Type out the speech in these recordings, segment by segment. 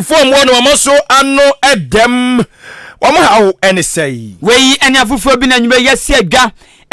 Fom wɔ no wɔn so ano dɛm. Wɔn haw ne sɛe. Wei ne afoforɔ bi na anwummerɛ yi asi adwa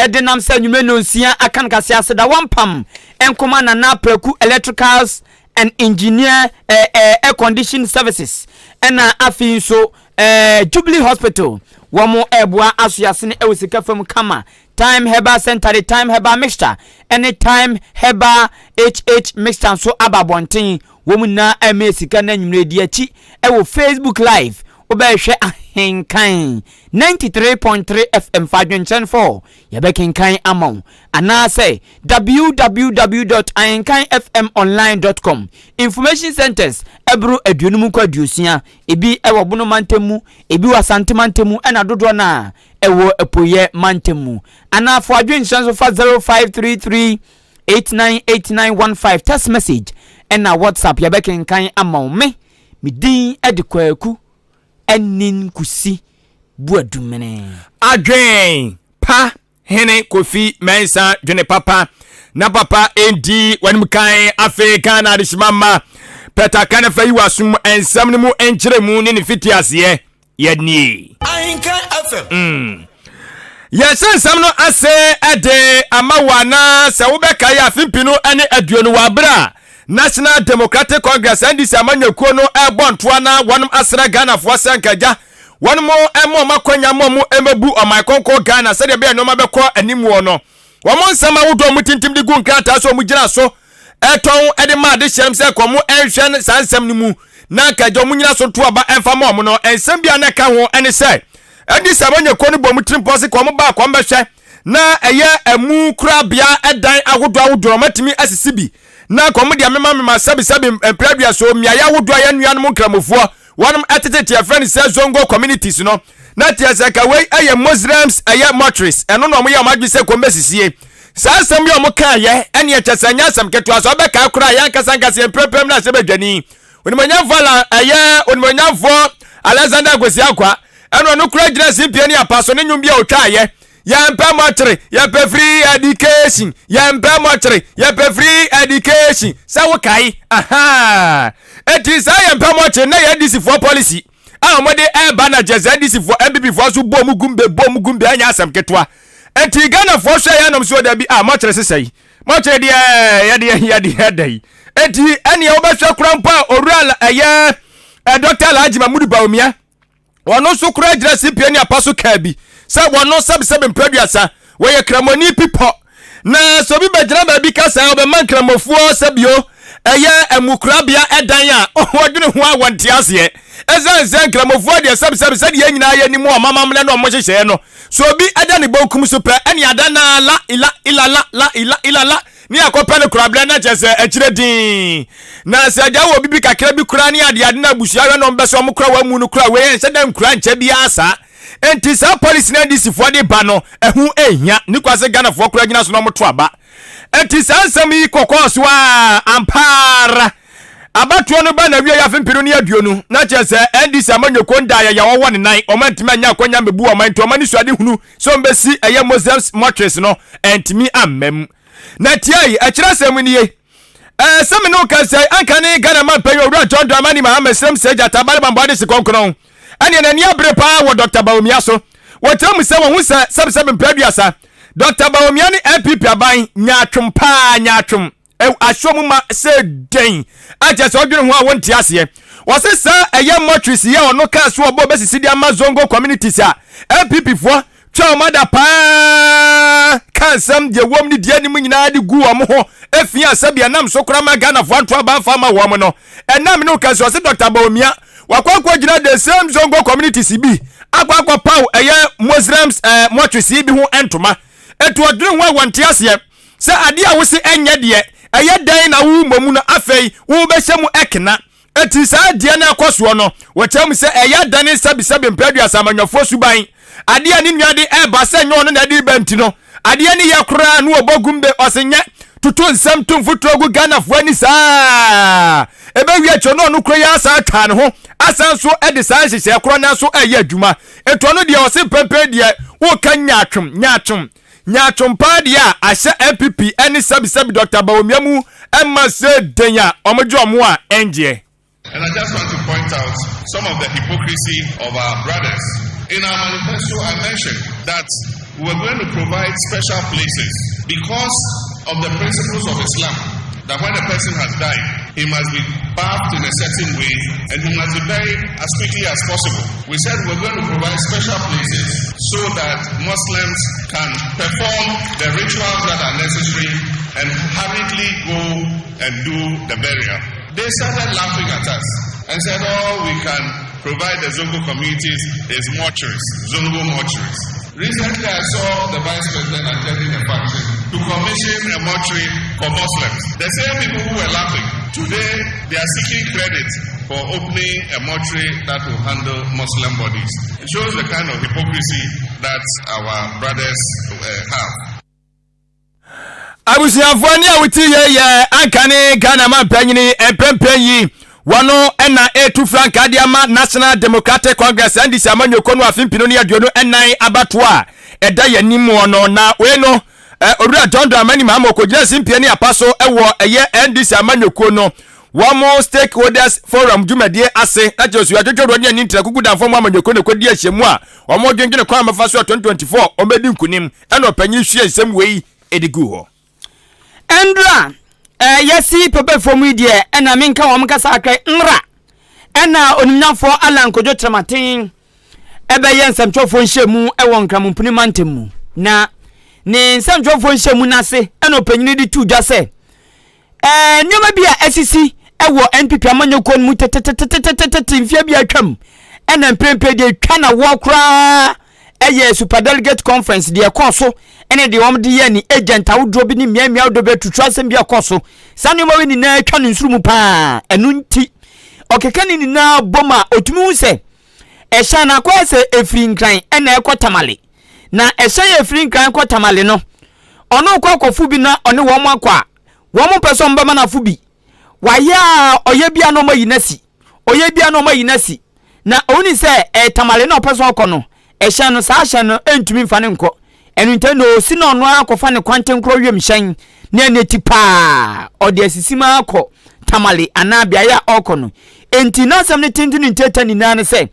denam sɛ anwummerɛ nnɔnsia aka no kaseɛ ase da wampam nkɔma Nana Praku Electricals and Engineer eh, eh, Air Condition Services ɛna afei nso eh, Jubilee Hospital wɔn ɛreboa asoasene ɛwɔ sika fam kama. Thyme Herbal Center de Thyme Herbal Mixture ɛne Thyme Herbal HH Mixture nso aba abɔnten. Wɔn nyinaa ɛmɛ sika na anwummerɛ di akyi ɛwɔ Facebook Live. Wobɛhwɛ Ahenkan 93.3 FM fa adwenkyerɛ 4 yɛbɛkenkan ama wo anaasɛ www.ahenkanfmonline.com. Information centers ɛboro 50 kɔ 60, ebi ɛwɔ Bono mantam mu, ebi wɔ Asante mantam mu, ɛna dodoɔ no a ɛwɔ Apueyɛ mantam mu. Anaa fo adwenkyerɛ nso fa 0533 898915 text message ɛna WhatsApp, yɛbɛkenkan ama wo. Me din ɛde Kwaku ɛne Nkusi Buadumene. Adwen pa hene Kofi Mɛnsa, dwene papa na papa edi wɔn kan. Afei Ghana adehyema ma pɛtaka na fa yi w'asom nsɛm no mu nkyerɛ mu ne ne fiti aseɛ yɛnie. Ahenkan FM. Yɛhyɛ nsɛm no ase ɛde ama wo anaa sɛ wobɛka yɛ afe 2020 wɔ abere a National Democratic Congress, NDC amanyɔkuo no ɛrebɔ ntoa na wɔnom asrɛ Ghanafoɔ sɛ nkagya wɔnom ɛma ɔmo akɔnya ma ɔmo ɛmɛbu ɔman kɔnkɔn Ghana sɛdeɛ ɛbɛyɛ nneɛma bɛkɔ anim wɔ no. Wɔn nsɛm ahodoɔ a wɔn tintim de gu nkrataa so a wɔn gyina so ɛtɔn ɛde ma adehyɛm sɛ kɔn mo ɛnhwɛ saa nsɛm no mu na nkagya wɔn nyina so to aba ɛmfa ma wɔn no, nsɛm bi a na ɛka ho ɛne sɛ NDC amanyɔkuo no bɔ wɔn tirim pɔ se kɔn mo ba kɔn bɛhwɛ na ɛyɛ ɛmu korabea ɛdan ahodoɔ ahodoɔ wɔn atumi asisi bi na kɔn mo deɛ mema mema sɛbisɛbi mprɛdua so mmeaeɛ ahodoɔ a yɛn nuanom Nkramofoɔ wɔnom ɛtetete yɛfrɛ no sɛ Zongo communities no na teɛ sɛ ka wei ɛyɛ Muslims ɛyɛ mortuaries, ɛno na ɔmo yɛ ɔmo adwene sɛ kɔn bɛsisie. Saa asɛm yi a ɔmo kaa yɛ ɛne ɛkyɛ sɛ nyɛ asɛm ketewa sɛ ɔbɛkaa koraa yɛn ankasa ankasa yɛn mprɛmprɛm na asɛ bɛdwani onimonyamfoɔ ala ɛyɛ onimonyamfoɔ Alexander Akwasi Akwa, ɛna ɔno kora gyina simpie ne apa so ne nnwom bi a ɔtwa ayɛ: "Yɛmpɛ mortuary, yɛpɛ free education. Yɛmpɛ mortuary, yɛpɛ free education." Sɛ wokae aha eti saa yɛmpɛ mortuary na yɛ NDC foɔ policy a wɔde ɛreba na kyerɛ sɛ NDC foɔ, NPP foɔ so bɔ mu gumbe, bɔ mu gumbe, ɛnyɛ asɛm ketewa. Eti Ghana foɔ hwɛ yɛn nom so dabi a mortuary sisa yi, mortuary deɛ yɛde yɛda yi. Eti ɛnea wobɛhwɛ kora mpo a owura ɛyɛ ɛ Dr. Alhaji Mahmudu Bawumia, wɔn nso kora gyina cpa ne apa so kaa bi sɛ wɔn sɛbisɛbi mprɛduasa wɔyɛ Kramoni pipɔ na sɛ obi bɛgyina baabi ka sɛ ɔbɛma Nkramofoɔ sɛbio ɛyɛ ɛmukurabea ɛdan a wɔdwene ho a wɔnte aseɛ, ɛsiane sɛ Nkramofoɔ deɛ sɛbisɛbi sɛdeɛ yɛn nyinaa yɛ nim ɔmamammerɛ na ɔmo hyehyɛɛ no so, obi ɛda ne bonkum so pɛ ɛne ada na la ila ila la la ila ila la ne akɔpɛ no korabea na kyerɛ sɛ akyerɛ din na sɛ agya wɔ bibi kakra bi kora ne adeade na abusua hwɛ na ɔmbɛ sɛ ɔmo kora wɔn mu no kora wei ɛnhyɛ dɛ nkura nkyɛ biara saa. Nti saa policy na NDC foɔ de ba no ɛho ehia ne kwa sɛ Ghanafoɔ kora gyina so na ɔmo to aba. Nti saa nsɛm yi kɔkɔɔ so a ampaara abatoɔ no ba na wie afe 2020 na kyerɛ sɛ NDC amanyɔkuo nda yɛyɛ wɔwɔ ne nan ɔmo ntumi anya akɔnya mbɛbu ɔman, nti ɔmo ani so ade hunu sɛ ɔmo bɛsi ɛyɛ Muslims mortuaries no ɛntumi amma na tia yi. Ɛkyerɛ sɛm nie ɛɛ sɛ me ne wo ka sɛ anka ne Ghana man panyin Owura John Dramani Mahama srem sɛ gyata bale bambɔ ade si kɔnkɔnɔn ɛneɛ n'ani abere paa wɔ Dr. Bawumia so. Wɔkyerɛ mu sɛ wɔn ho sɛ sɛbisɛbi mprɛduasa Dr. Bawumia ne NPP aban nyaatwom paa, nyaatwom ahyɛ mu ma sɛ dɛn akyɛ sɛ ɔdwene ho a wɔnte aseɛ. Wɔse saa ɛyɛ mortuaries yi a ɔno kaa so ɔbɔ bɛsisi de ama Zongo communities a NPP foɔ twa wɔn ada paa ka nsɛm deɛ wɔm ne deɛ anim nyinaa de gu wɔn ho efi a sɛbi ɛnam so koraa ma Ghanafoɔ anto aba nfa ama wɔn no. Ɛnam ne ka sɛ ɔse Dr. Bawumia wakɔ akɔ gyina the same Zongo communities bi akɔ akɔ paw ɛyɛ Muslims mortuaries yi bi ho ntoma. Etu ɔdwene ho a wɔnte aseɛ sɛ adeɛ a wosi ɛnyɛ deɛ ɛyɛ dan na wo mmom no afei wobɛhyɛ mu ɛkena. Eti saa deɛ no ɛkɔ soɔ no, wɔkyerɛ mu sɛ ɛyɛ adane sɛbisɛbi mprɛduasa amanyɔfoɔ suban adeɛ a ne nua de ɛɛba sɛ nyɛ ɔno na ɛde ba. Nti no adeɛ ne yɛ koraa no wɔbɔ gumbe ɔse nyɛ toto nsɛm to mfoturo gu Ghanafoɔ ani saa ɛbɛwie akyerɛ no ɔno kuro yi asa atwa ne ho asan so de saa nhyehyɛɛ korɔ no nso ɛyɛ adwuma. Ɛtu ɔno deɛ ɔse mpɛmpɛn deɛ woka nyaatwom nyaatwom nyaatwom paa deɛ a ahyɛ NPP ne sɛbisɛbi Dr. Bawumia mu ɛma sɛ den a ɔmogye ɔmo a ɛngyeɛ. And I just want to point out some of the hypocrisy of our brothers. In our manifesto, I mentioned that we were going to provide special places because of the principles of Islam that when a person has died, he must be bathed in a certain way and he must be buried as quickly as possible. We said we're going to provide special places so that Muslims can perform the rituals that are necessary and hurriedly go and do the burial. They started laughing at us and said, All we can provide the Zongo communities is mortuaries, Zongo mortuaries. Recently, I saw the vice president attending a function to commission a mortuary for Muslims. The same people who were laughing, today they are seeking credit for opening a mortuary that will handle Muslim bodies. It shows the kind of hypocrisy that our brothers have. Abusuafoɔ ne a wote yɛ yɛ anka ne Ghana mampanyini mpɛmpɛn yi wɔno ɛna ɛtu frankaa de ama National Democratic Congress, NDC amanyɔkuo no, afe 2024 abatoɔ a ɛda yɛn anim no. Na wei no, Owura John Dramani Mahama ɔkɔgyina simpie ne apa so ɛwɔ ɛyɛ NDC amanyɔkuo no wɔn stakeholders forum dwumadie ase, na kyerɛ so adwodwo ne ani ntena kuku danfo mu amanyɔkuo no kɔdi ahyɛmu a wɔn dwendwene kwan a bɛfa so a 2024 wɔbɛdi nkunim, ɛna ɔpanyin hwie nsɛm wei ɛde gu hɔ. Ɛndra yɛsi pɛpɛ fam yi deɛ, ɛna menka wɔn kasa akra nra, ɛna onimnyamfoɔ Alan Kodwo Kyerɛmaten ɛbɛyɛ nsɛmtwerɛfoɔ nhyɛmu ɛwɔ Nkramompuni mantam mu. Na ne nsɛmtwerɛfoɔ nhyɛmu n'ase, ɛna ɔpanyini de tu dwa sɛ nneɛma bi a ɛsisi ɛwɔ NPP amanyɔkuo no mu tetetetetete mfeɛ bi atwam, ɛna mprempren deɛ twa na wɔ koraa ɛyɛ super delegate conference deɛ ɛkɔɔ so, ɛne deɛ wɔn de yɛ ne agent ahodoɔ bi ne mmeammea ahodoɔ bi atutu asɛm bi ɛkɔ so. Saa nneɛma wei nyinaa atwa ne nsoro mu paa. Ɛno nti ɔkeka ne nyinaa bom a, otumi hu sɛ ɛhyɛn no akɔyɛ sɛ efiri Nkran ɛna ɛkɔ Tamale, na ɛhyɛn yɛ efiri Nkran kɔ Tamale no, ɔno kɔ akɔfo bi na ɔne wɔn akɔ a wɔn mpɛ sɛ wɔn bɛma n'afo bi. Wayɛ a ɔyɛ bi a na wɔn ayi n'asi, ɔyɛ bi a na wɔn ayi n'asi, na òun sɛ ɛyɛ Tamale na ɔpɛ sɛ ɔkɔ no, ɛhyɛn no saa hyɛn no ɛntumi nfa ne nkɔ. Ɛno nti na osi na ɔno akɔfa ne kwantenkorɔ wiem hyɛn na ɛna ti paa ɔde asisi mu akɔ Tamale anaa beaeɛ a ɔrekɔ no. Nti n'asɛm no tenten ne nteta nyinaa ne sɛ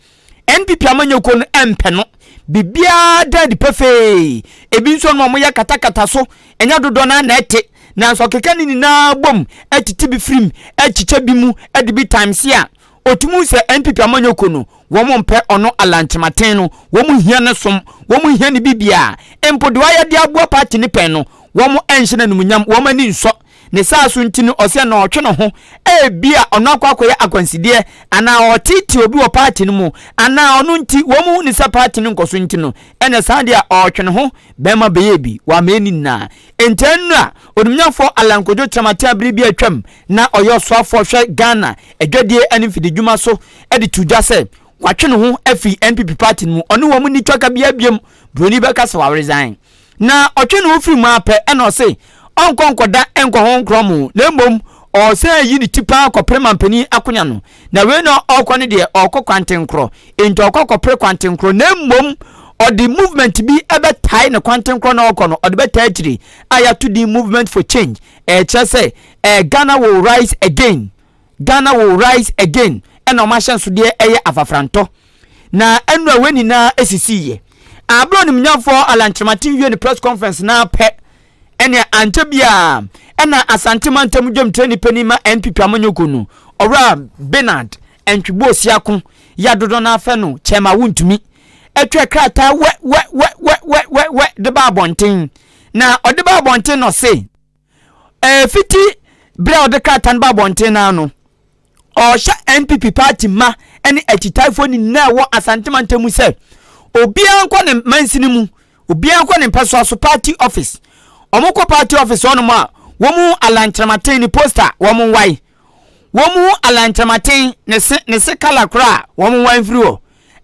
NPP amanyɔkuo no ɛmpɛ no. Biribiara da adi pefee. Ebi nso no, wɔyɛ katakata so, ɛnyɛ dodoɔ no na ɛte, nanso ɔkeka ne nyinaa bom, ɛtete bi firim, ɛkyekyɛ bi mu, ɛde bi times a otumi sɛ NPP amanyɔkuo no wɔn mpɛ ɔno Alan Kyerematen no. Wɔn hia ne som, wɔn hia ne bibia mpo de wayɛ de aboa party ne pɛn no, wɔn ɛnhyɛ n'anumnyam, wɔn ani nsɔ ne saa so. Nti no ɔsɛ na ɔtwe ne ho, ebi a ɔno akɔ akɔyɛ akwansideɛ anaa ɔtete obi wɔ party no mu anaa ɔno nti wɔn mu ne sɛ party no nkɔ so. Nti no ɛna saa deɛ ɔtwe ne ho bɛrima bɛyɛ bi wama ani nyinaa. Nti ɛnu a onimnyamfoɔ Alan Kodwo Kyerematen abere bi atwam na ɔyɛ ɔsoafoɔ hwɛ Ghana adwadie ne mfididwuma so de to dwa sɛ watwe ne ho afiri NPP party no mu, ɔne wɔn ni twaka bi abiem, buroni bɛka sɛ waresign. Na ɔtwe ne ho firi mu apɛ, ɛna ɔse ɔnkɔ nkɔda nkɔ ho nkorɔ mu, na mmom ɔsan yi ne ti paa kɔpere mampanin akonya no. Na wei na ɔrekɔ no deɛ, ɔrekɔ kwantenkorɔ, nti ɔkɔ kɔpere kwantenkorɔ, na mmom ɔde movement bi ɛbɛtae ne kwantenkorɔ na ɔrekɔ no, ɔde bɛtae akyire a yɛato din Movement for Change. Ɛkyerɛ sɛ Ghana will rise again, Ghana will rise again. Ɛna ɔmo ahyɛnsodeɛ ɛyɛ afafrantɔ. Na ɛnu a wei nyinaa esisi yɛ aburo onimnyamfoɔ Alan Kyerematen wie ne press conference na pɛ, ɛnea ankyɛ biara ɛna Asante mantam dwamtire panin ma NPP amanyɔkuo no, Ɔwura Bernard Antwi Boasiako yɛ adodoɔ no afɛ no Chairman Wontumi, atwa krataa wɛ wɛ wɛ wɛ wɛ wɛ wɛ de ba abɔnten. Na ɔde ba abɔnten no, ɔse fiti berɛ a ɔde krataa no ba abɔnten no ano, ɔhyɛ NPP party ma ne akyitaafoɔ nyinaa wɔ Asante mantam mu sɛ obiara nkɔ ne mansini mu, obiara nkɔ ne mpɛsoa so party office. Wɔn kɔ party office hɔnom a, wɔn mu Alan Kyerematen ne poster wɔn nwae, wɔn mu Alan Kyerematen ne se kala koraa wɔn nwae mfiri hɔ.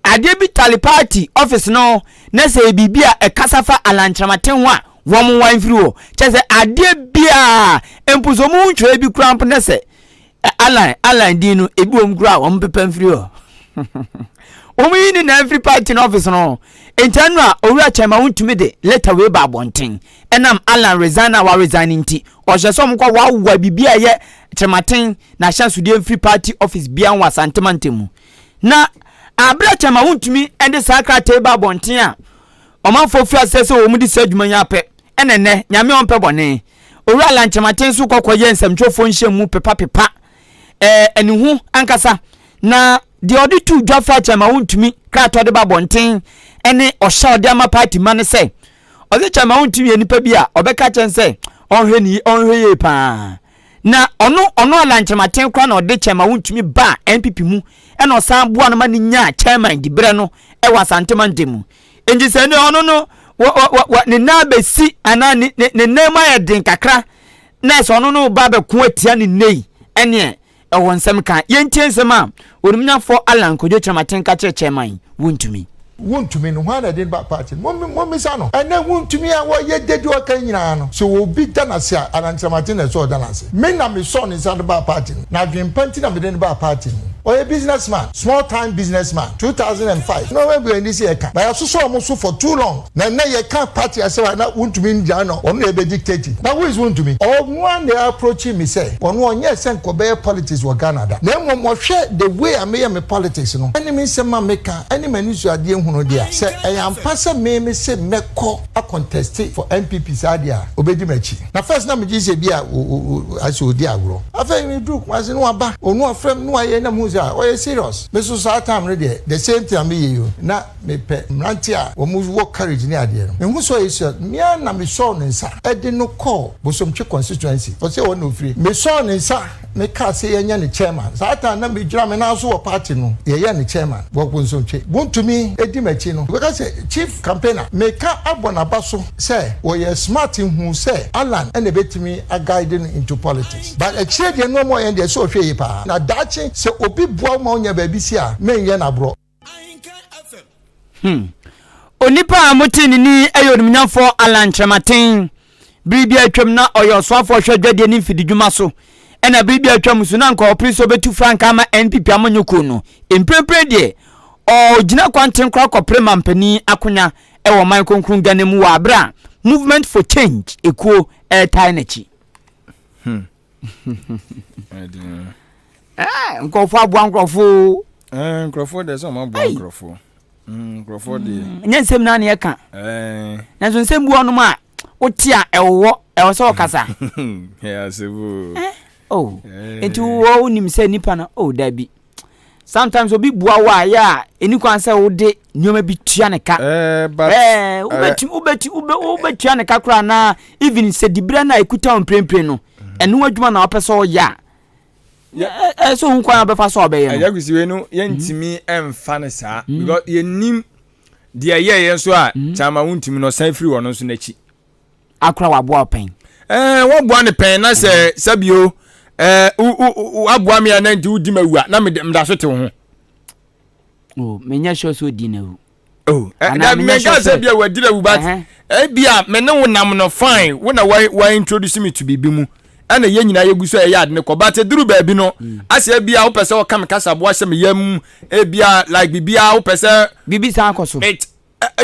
Adeɛ bi tale party office no na sɛ biribi a ɛkasa fa Alan Kyerematen ho a, wɔn nwae mfiri hɔ. Kyerɛ sɛ adeɛ biara mpo sɛ wɔn ntwerɛ bi koraa mpo na sɛ Alan din no ebi wɔm koraa, wɔn pepa mfiri hɔ. Wɔn yi ne nan firi party no office no. Nti ɛno a Owura Kyɛma wontumi de letter wei ba abɔnten. Ɛnam Allan resign a wa resign nti, ɔhyɛ sɛ wɔn kɔ wawa biribi a ɛyɛ Kyerematen na ahyɛnsodeɛ mfiri party office biara wɔ Asante mantam mu. Na aberɛ a Kyɛma wontumi de saa krataa yi ba abɔnten a ɔmanfoɔ firi aseɛ sɛ wɔn de saa adwuma yi apɛ, ɛna ɛnɛ, Nyame ɔmpɛ bɔne, Owura Allan Kyerematen nso kɔ kɔyɛ nsɛmtwerɛfoɔ nhyiamu pepa pepa ɛɛ aniho ankasa na deɛ ɔde tu dwa fa kyɛma wontumi krataa ɔde ba abɔnten ɛne ɔhyɛ ɔde ama party ma ne sɛ ɔde kyɛma wontumi yɛ nipa bi a ɔbɛka kyɛn sɛ ɔnhwɛ ne ɔnhwɛ yie paa na ɔno ɔno Allan Kyerematen koraa na ɔde kyɛma wontumi ba NPP mu ɛna ɔsan boa no ma ne nyaa chairman diberɛ no ɛwɔ Asante mantam mu. Nti sɛ ne ɔno no wɔ wɔ wɔ ne nan bɛsi anaa ne ne ne nan mu ayɛ den kakra na sɛ ɔno no ba bɛko atia ne nnɛ yi ɛneɛ ɛwɔ nsɛm ka. Yɛntie nsɛm a Onimnyafoɔ Allan Kojo Kyerematen ka kyerɛ chairman Wontumi. Wontumi no, hwan na ɛde no ba party no? Mommisa no. Ɛnnɛ Wontumi a wɔyɛ dede ɔka nyinaa no, sɛ obi da no ase a, Allan Kyerematen na ɛsɛ ɔda no ase. Me na mesɔɔ ne nsa de baa party no, na adwene pa nti na mede no baa party no mu. Ɔyɛ business man, small time business man, 2005 na ɔbɛbue ani sɛ yɛka, but yɛasosɔ wɔn so for too long, na ɛnnɛ yɛka party asɛm a na Wontumi ngyae no, ɔno na ɛbɛ dictate. Na who is Wontumi? Ɔno ara na approach me sɛ ɔno ɔnyɛɛ sɛ nka ɔbɛyɛ politics wɔ Ghana da, na mmom ɔhwɛ the way a meyɛ me politics no ne me nsɛm a meka ne m'anisuadeɛ hunu deɛ a, sɛ ɛyɛ ampa sɛ me mese mɛkɔ akɔntɛste for NPP saa deɛ a, ɔbɛdi m'akyi. Na first na megye sɛ bi a asɛ ɔdi agorɔ. Afei meduru Kumasi na waba, ɔno ɔfrɛ me na wayɛ na mehu sɛ ah ɔyɛ serious. Me nso saa time no deɛ the same thing a meyɛ yi o, na mepɛ mmeranteɛ a wɔn wɔ courage ne adeɛ no. Mehu sɛ ɔyɛ serious, me ara na mesɔɔ ne nsa de no kɔɔ Bosomtwe constituency, ɔsɛ ɛhɔ na ɔfiri. Mesɔɔ ne nsa mekaa sɛ yɛnyɛ no chairman. Saa time no na megyina me nan so wɔ party no, yɛyɛɛ no chairman wɔ Bosomtwe. Wontumi di m'akyi no, wobɛka sɛ chief campaigner. Meka abɔ n'aba so. Sɛ wɔyɛ smart hu sɛ Allan na ɛbɛtumi a guide no into politics but akyire deɛ nnoɔma ɔyɛ no deɛ ɛsɛ ɔhwɛ yie paa na daakye sɛ obi boa wo ma wonya baabi si a menyɛ no aborɔ. Hmm. Onipa a mote ne ni yɛ onimnyamfoɔ Allan Kyerematen. Bere bi a atwam na ɔyɛ ɔsoafoɔ ɔhwɛ adwadie ne mfididwuma so. Ɛna bere bi a atwam nso na anka ɔpere sɛ ɔbɛtu frankaa ama NPP amanyɔkuo no. Mprempren deɛ, ɔgyina kwanten koraa kɔpere mampanin akonya wɔ ɔman kronkron Ghana mu wɔ abere a Movement for Change ekuo ɛretae n'akyi. Hmm. Eh, nkurɔfoɔ aboa nkurɔfoɔ. Eh, nkurɔfoɔ deɛ sɛ ɔmo aboa nkurɔfoɔ. Hmm, nkurɔfoɔ deɛ. Hmm, nyɛ nsɛm naa ne ɛka. Nanso nsɛm bi wɔnom a wote a ɛwɔ ɛwɔ sɛ ɔkasa. Ɛyɛ asɛm o. Eh, oh, nti wɔ wonim sɛ nipa no oh dabi. Sometimes obi boa wo a yɛ a ɛni kwan sɛ wode nneɛma bi tua ne ka. Eh, but eh, wobɛtu wobɛtu wobɛtua ne ka koraa na even sɛ diberɛ no a ɛkuta wo mprempren no mhm. ɛno adwuma na wopɛ sɛ ɔyɛ a ɛsɛ ohun kwan a wobɛfa so a ɔbɛyɛ no. Ɛyɛ kusi wei no yɛntumi ɛnfa no saa mhm. because yɛnim deɛ ɛyɛɛyɛ nso a mhm. kyama wontumi no ɔsan firi ɔno nso n'akyi. Akora waboa wo pɛn. Ɛɛ wɔboa ne pɛn na sɛ sɛbio ɛɛ waboa me a na nti wodi ma wu a na meda so te wo ho. Oh, menyɛ sure sɛ odi na wu. Oh, eh, menka sɛ bia wadi na wu but ebia eh, me ne wo nam no fine wo na wa wa introduce me to biribi mu ɛna yɛn nyinaa yɛgu so ɛyɛ ade ne kɔ but eduru baabi no mm. asɛ ebia wopɛ sɛ ɔka me kasaboa hyɛ me yam ebia like biribiara wopɛ sɛ biribi san kɔ so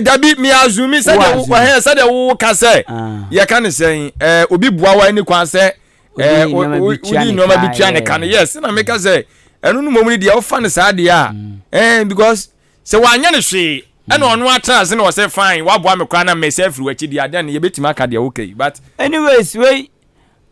Dabi, me assume sɛdeɛ wo ɛhɛn sɛdeɛ wo ka sɛ ah. yɛka ne sɛn ɛɛ obi bua wa ani kwan sɛ ɛɛ wodi nneɛma bi tua ne ka no yes na meka sɛ ɛno no mmom no deɛ wofa no saa deɛ a mm. ɛɛ because sɛ wanyɛ no hwee ɛna mm. ɔno atena ase na ɔsɛ fine waboa me koraa na mmɛsɛ afiri w'akyi deɛ adeɛ no yɛbɛtumi aka deɛ woka yi but. Anyways wei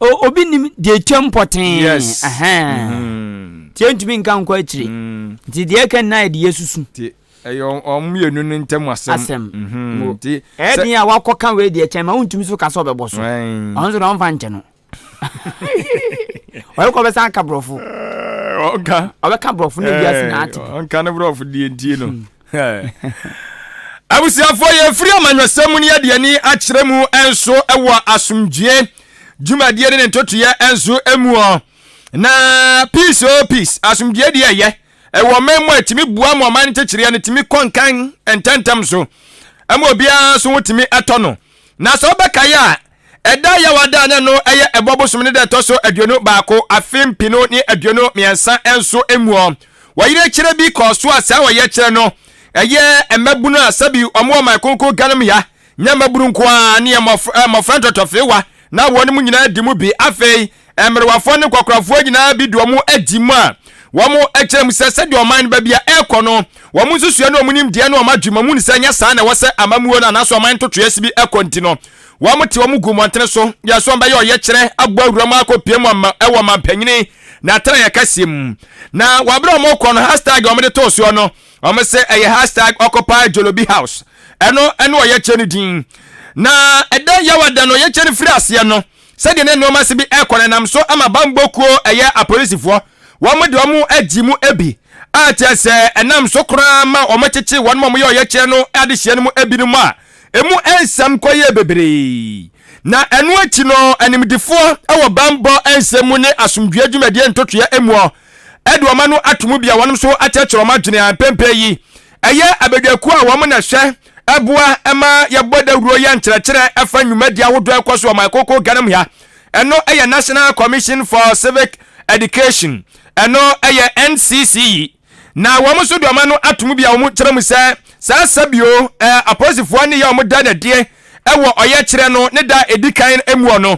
obi nim deɛ ɛtwam pɔtee yes mm-hmm. nti ɛntumi nka nkɔ akyire mm. nti deɛ ɛka nyinaa yɛde yɛsusu ɛyɛ wɔn mmienu no ntam asɛm. Asɛm. Mhm. Nti ɛyɛ den a wakɔka wei deɛ kyɛn ma wontumi so ka sɛ ɔbɛbɔ so. Ɔno nso na ɔmfa nkyɛ no. Ɔyɛ kɔ ɔbɛsan aka borɔfo. Ɔnka. Ɔbɛka borɔfo na wiase na ate. Ɔnka ne borɔfo deɛ ntie no. Abusuafoɔ yɛfiri amanyɔsɛm mu no yɛde ani akyerɛ mu nso wɔ asomdwie dwumadie ne ne ntotoeɛ nso mu ɔ. Na peace o peace asomdwie deɛ ɛyɛ. Ɛwɔ ɔman mu a ɛtumi boa ma ɔman no nkyekyereɛ no tumi kɔ nkan ntɛmntɛm so ma obiara nso ho tumi tɔ no. Na sɛ wobɛkae a, ɛda Yawada a na ɛno yɛ Ɛbɔ bosome no da ɛtɔ so 21, afe mpenu ne 23 nso muɔ, wɔyerɛkyerɛ bi kɔɔ so a saa ɔyɛkyerɛ no. ɛyɛ mmabunu a sɛbi wɔn wɔ man kronkron Ghana mu ha, nyɛ mmabunu nko ara ne mmɔfra ntɔtɔfewa na wɔn mu nyinaa di mu bi. Afei mmerewafoɔ ne nkɔkorafoɔ nyinaa bi de wɔn adi mu a wɔkyerɛ mu sɛ sɛdeɛ ɔman no baabi a ɛrekɔ no, wɔn nsusuiɛ ne wɔn nimdeɛ ne wɔn adwene mu, wɔn hu sɛ nyɛ saa na ɛwɔ sɛ amammuo no anaasɛ ɔman ntotoeɛ si bi ɛkɔ nti no, wɔte wɔn gu mmɔntene so yɛ sɛ wɔbɛyɛ ɔyɛkyerɛ abɔ awura mu akɔpie mu ama ɛwɔ ɔmampanyini n'atenaeɛ kɛseɛ mu. Na wɔaberɛ a wɔrekɔ no, hashtag a wɔde too soɔ no, wɔn sɛ ɛyɛ hashtag occupy Jolobi House. Ɛno ɛne ɔyɛkyerɛ no din. Na ɛda Yawa da no ɔyɛkyerɛ no firi aseɛ no, sɛdeɛ ne nneɛma si bi ɛrekɔ no nam so ama bammɔ kuo ɛyɛ apolisifoɔ wɔn de wɔn agyi mu bi a kyerɛ sɛ ɛnam so koraa ma wɔn kyekye wɔn a wɔyɛ ɔyɛkyerɛ no adehyeɛ no mu ebinom a emu nsɛm kɔyɛɛ bebree. Na ɛno akyi no animdefoɔ wɔ bammɔ nsɛm mu ne asomdwoeɛ dwumadie ntotoeɛ muɔ de wɔn ano ato mu bi a wɔn nso akyerɛkyerɛ wɔn adwene a mpɛmpɛ yi ɛyɛ abadwakuo a wɔn na hwɛ ɛboa ma yɛbɔ dawuro yɛ nkyerɛkyerɛ ɛfa nnwumadi ahodoɔ ɛkɔ so wɔ ɔman koko Ghana mu ha. Ɛno ɛyɛ National Commission for Civic Education, ɛno ɛyɛ NCCE. Na wɔn nso de wɔn ano ato mu bi a wɔn kyerɛ mu sɛ saa sɛbio ɛɛ apolisifoɔ ne yɛ wɔn da n'adie ɛwɔ ɔyɛkyerɛ no ne da edi kan emuɔ no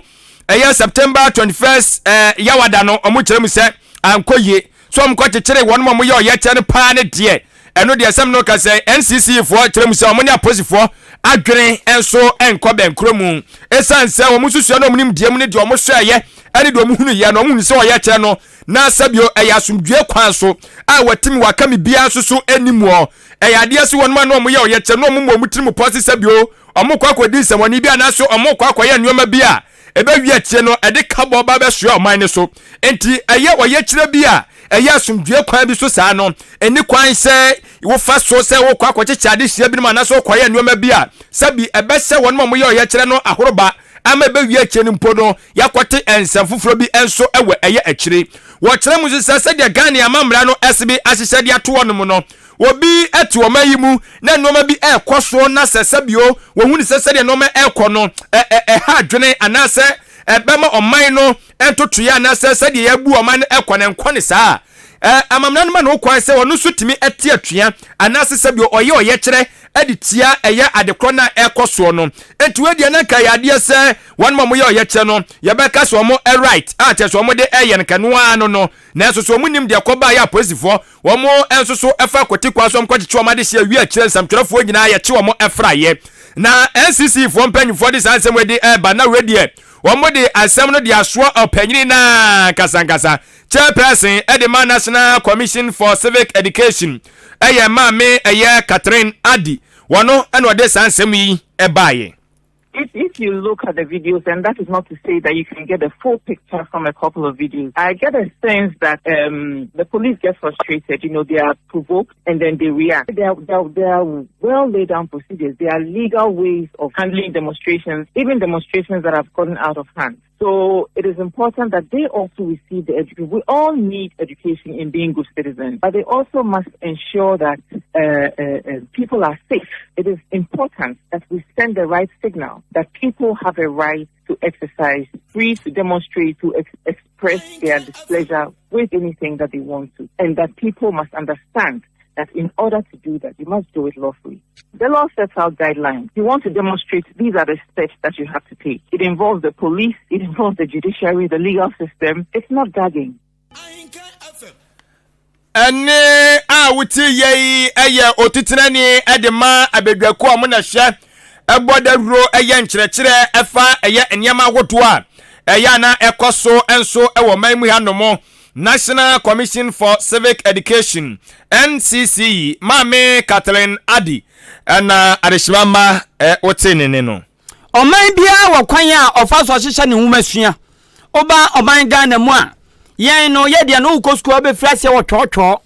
ɛyɛ September 21st ɛɛ yawada no wɔn kyerɛ mu sɛ ankɔ yie so wɔn kɔ kyekyere wɔn a wɔyɛ ɔyɛkyerɛ no paa ne deɛ ɛno deɛ sɛm no ka sɛ NCC foɔ kyerɛ mu sɛ wɔn ne apolisifoɔ adwene nso nkɔ bɛnkorɔ mu ɛsiane sɛ wɔn nsusua no wɔn nimdeɛ mu ne deɛ wɔn hwɛɛyɛ ɛne deɛ wɔn hunu yɛ no wɔn hunu sɛ ɔyɛkyerɛ no na sɛbio ɛyɛ asomdwoe kwan so a wɔatumi wɔaka me biara nso so anim wɔ ɛyɛ adeɛ so wɔn a na wɔyɛ ɔyɛkyerɛ no wɔn mu wɔn tirim pɔ se sɛbio wɔn kɔ akɔdi nsɛmɔne bi anaasɛ wɔn kɔ akɔyɛ nneɛma bi a ɛbɛwie akyire no ɛde kabɔ ba bɛsoa ɔman no so. Enti ɛyɛ ɔyɛkyerɛ bi a ɛyɛ asomdwoe kwan bi so saa no, ɛni kwan sɛ wofa so sɛ wokɔ akɔkyekyɛ adesua binom anaasɛ wokɔyɛ nneɛma bi a sɛbi ɛbɛhyɛ wɔn a wɔyɛ ɔyɛkyerɛ no ahoroba ama ɛbɛwie akyire no mpo no yɛakɔte nsɛm foforɔ bi nso wɔ ɛyɛ akyire. Wɔkyerɛ mu nso sɛ sɛdeɛ Ghana amammara no ɛse bi ahyehyɛ de ato hɔnom no, Obi te ɔman yi mu na nneɛma bi rekɔ so na sɛ sɛbio wɔhu no sɛ sɛdeɛ nneɛma rekɔ no ɛha adwene anaasɛ ɛbɛma ɔman no ntotoeɛ anaasɛ sɛdeɛ yɛabu ɔman no ɛkɔ no nkɔ ne saa a, amamena no ma no kwan sɛ ɔno nso tumi te atua anaasɛ sɛbio ɔyɛ ɔyɛkyerɛ de tia ɛyɛ adekorɔ no a ɛrekɔ soɔ no. Nti wei deɛ na nka ɛyɛ adeɛ sɛ wɔn a wɔyɛ ɔyɛkyerɛ no yɛbɛka sɛ wɔn right a kyerɛ sɛ wɔn de ɛyɛ no kɛno ara no no nanso so wɔn nim deɛ ɛkɔbaeɛ a apolisifoɔ Wɔn nso so fa kwati kwan so kɔkyekye wɔn adehyeɛ wie akyire nsɛmtwerɛfoɔ nyinaa yɛkye wɔn fraeɛ. Na NCC foɔ mpanyinfoɔ de saa nsɛm wei de ɛreba na wei deɛ wɔn de asɛm no de asoa ɔpanyini no ankasa ankasa. Chairperson de ma National Commission for Civic Education ɛyɛ maame ɛyɛ Catherine Addy wɔn na ɔde saa nsɛm yi ɛbaeɛ. If, if you look at the videos, and that is not to say that you can get the full picture from a couple of videos, I get a sense that um, the police get frustrated. You know, they are provoked and then they react. There, there, there are well laid down procedures. There are legal ways of handling demonstrations, even demonstrations that have gotten out of hand. So it is important that they also receive the education. We all need education in being good citizens, but they also must ensure that uh, uh, uh, people are safe. It is important that we send the right signal that people have a right to exercise, free to demonstrate, to ex- express their displeasure with anything that they want to, and that people must understand that in order to do that, you must do it lawfully. The law sets out guidelines. You want to demonstrate, these are the steps that you have to take. It involves the police, it involves the judiciary, the legal system. It's not gagging. Ɛnne a wote yɛ yi yɛ otitenani de ma abadwakuo a wɔn na hwɛ ɛbɔ dawuro ɛyɛ nkyerɛkyerɛ ɛfa ɛyɛ nneɛma ahodoɔ a ɛyɛ ana ɛkɔ so nso ɛwɔ man mu hanom. National Commission for Civic Education, NCCE, Maame Kathleen Addy na adehyema mma wote ne nne no. Ɔman biara wɔ kwan a ɔfa so hyehyɛ ne nwomasua. Woba ɔman Ghana mu a, yɛn no, yɛ deɛ no wokɔ sukuu a wobɛfiri aseɛ wɔ twɔɔtwɔɔ.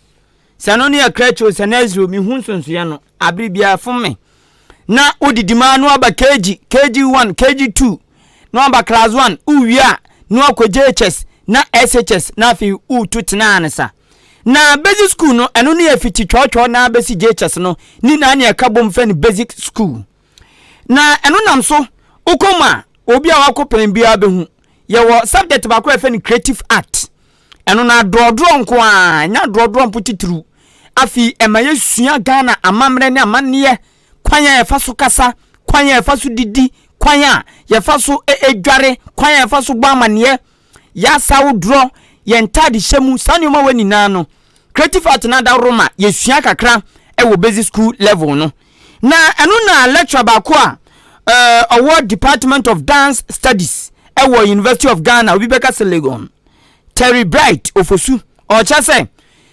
Sɛ ɛno ne yɛ crèche o, sɛ nursery o, mehu nsonsoeɛ no. Abere biara ɛfom me. Na wodidi mu ara na waba KG, KG1, KG2, na waba class 1, wowie a na wakɔ JHS na SHS na afei woretu tenaa ne sa. Na basic school no, ɛno ne yɛ fiti twɔɔtwɔɔ na bɛsi JHS no, ne nyinaa ne ɛka bom frɛ no basic school. Na ɛno nam so, wokɔ mu a, obi a wakɔ pɛn biara bɛhu. Yɛwɔ subject baako a yɛfrɛ no creative art. Ɛno no adorɔdorɔ nko ara, ɛnyɛ adorɔdorɔ mpo titiriw. Afei ɛma yɛsua Ghana amammerɛ ne amanneɛ, kwan a yɛfa so kasa, kwan a yɛfa so didi, kwan a yɛfa so dware, kwan a yɛfa so bɔ amanneɛ, yɛn asawodraw, yɛn ntadehyɛ mu, saa nneɛma wei nyinaa no, Creative Art no adaworo ma yɛsua kakra wɔ basic school level no. Na ɛno na lecturer baako a ɔwɔ Department of Dance Studies wɔ University of Ghana, obi bɛka sɛ Legon, Terry Bright Ofosu, ɔkyerɛ sɛ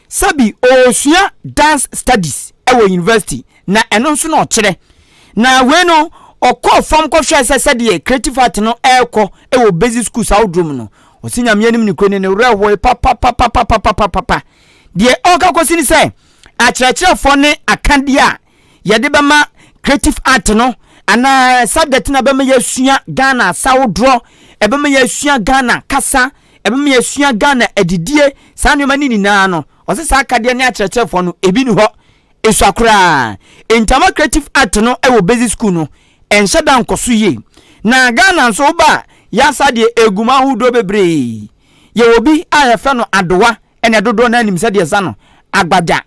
sɛbi ɔresua dance studies wɔ university na ɛno nso na ɔkyerɛ. Na wei no ɔkɔɔ fam kɔhwɛɛ sɛ sɛdeɛ creative art no ɛrekɔ wɔ basic schools ahodoɔ mu no, ɔsi Nyame anim nokorɛ ni ne werɛ hoe papapapapapapapa. Deɛ ɔreka kɔsi ne sɛ akyerɛkyerɛfoɔ ne akadeɛ a yɛde bɛma creative art no anaa subject no ɛbɛma yɛasua Ghana asawodoɔ, ɛbɛma yɛasua Ghana kasa, ɛbɛma yɛasua Ghana adidie, saa nneɛma no nyinaa no, ɔsɛ saa akadeɛ ne akyerɛkyerɛfoɔ no ebi ni hɔ, esua koraa. Ntama creative art no wɔ basic school no ɛnhyɛ da nkɔ so yie. Na Ghana nso woba a, yɛasa deɛ egu mu ahodoɔ bebree. Yɛwɔ bi a yɛfrɛ no adowa, ɛna dodoɔ no anim sɛdeɛ ɛsa no, agbagya.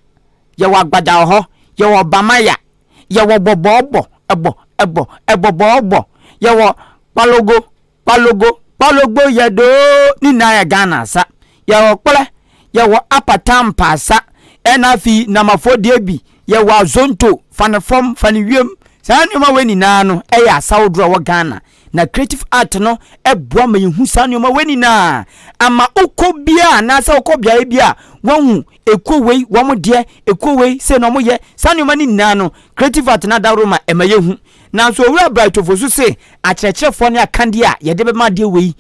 Yɛwɔ agbada wɔ hɔ, yɛwɔ bamaya, yɛwɔ bɔbɔɔbɔ, ɛbɔ, ɛbɔ, ɛbɔbɔɔbɔ, yɛwɔ kpalogo, kpalogo, kpalogbo yɛdoo, ne nyinaa yɛ Ghana asa. Yɛwɔ kplɛ, yɛwɔ apata mpaasa, ɛna afei Namafoɔ deɛ bi, yɛwɔ azonto, fa no fam, fa no wiem. Saa nneɛma wei nyinaa no yɛ asa ahodoɔ a ɛwɔ Ghana. Na creative art no boa ma yɛhu saa nneɛma wei nyinaa. Ama wokɔ biara anaasɛ wokɔ beaeɛ bi a, woahu Ekuo wei wɔn deɛ, ekuo wei sei na wɔyɛ, saa nneɛma no nyinaa no, Creative Art no adaworo ma ɛma yɛhu. Nanso Owura Bright Ofosu se akyerɛkyerɛfoɔ ne akadeɛ a yɛde bɛma adeɛ wei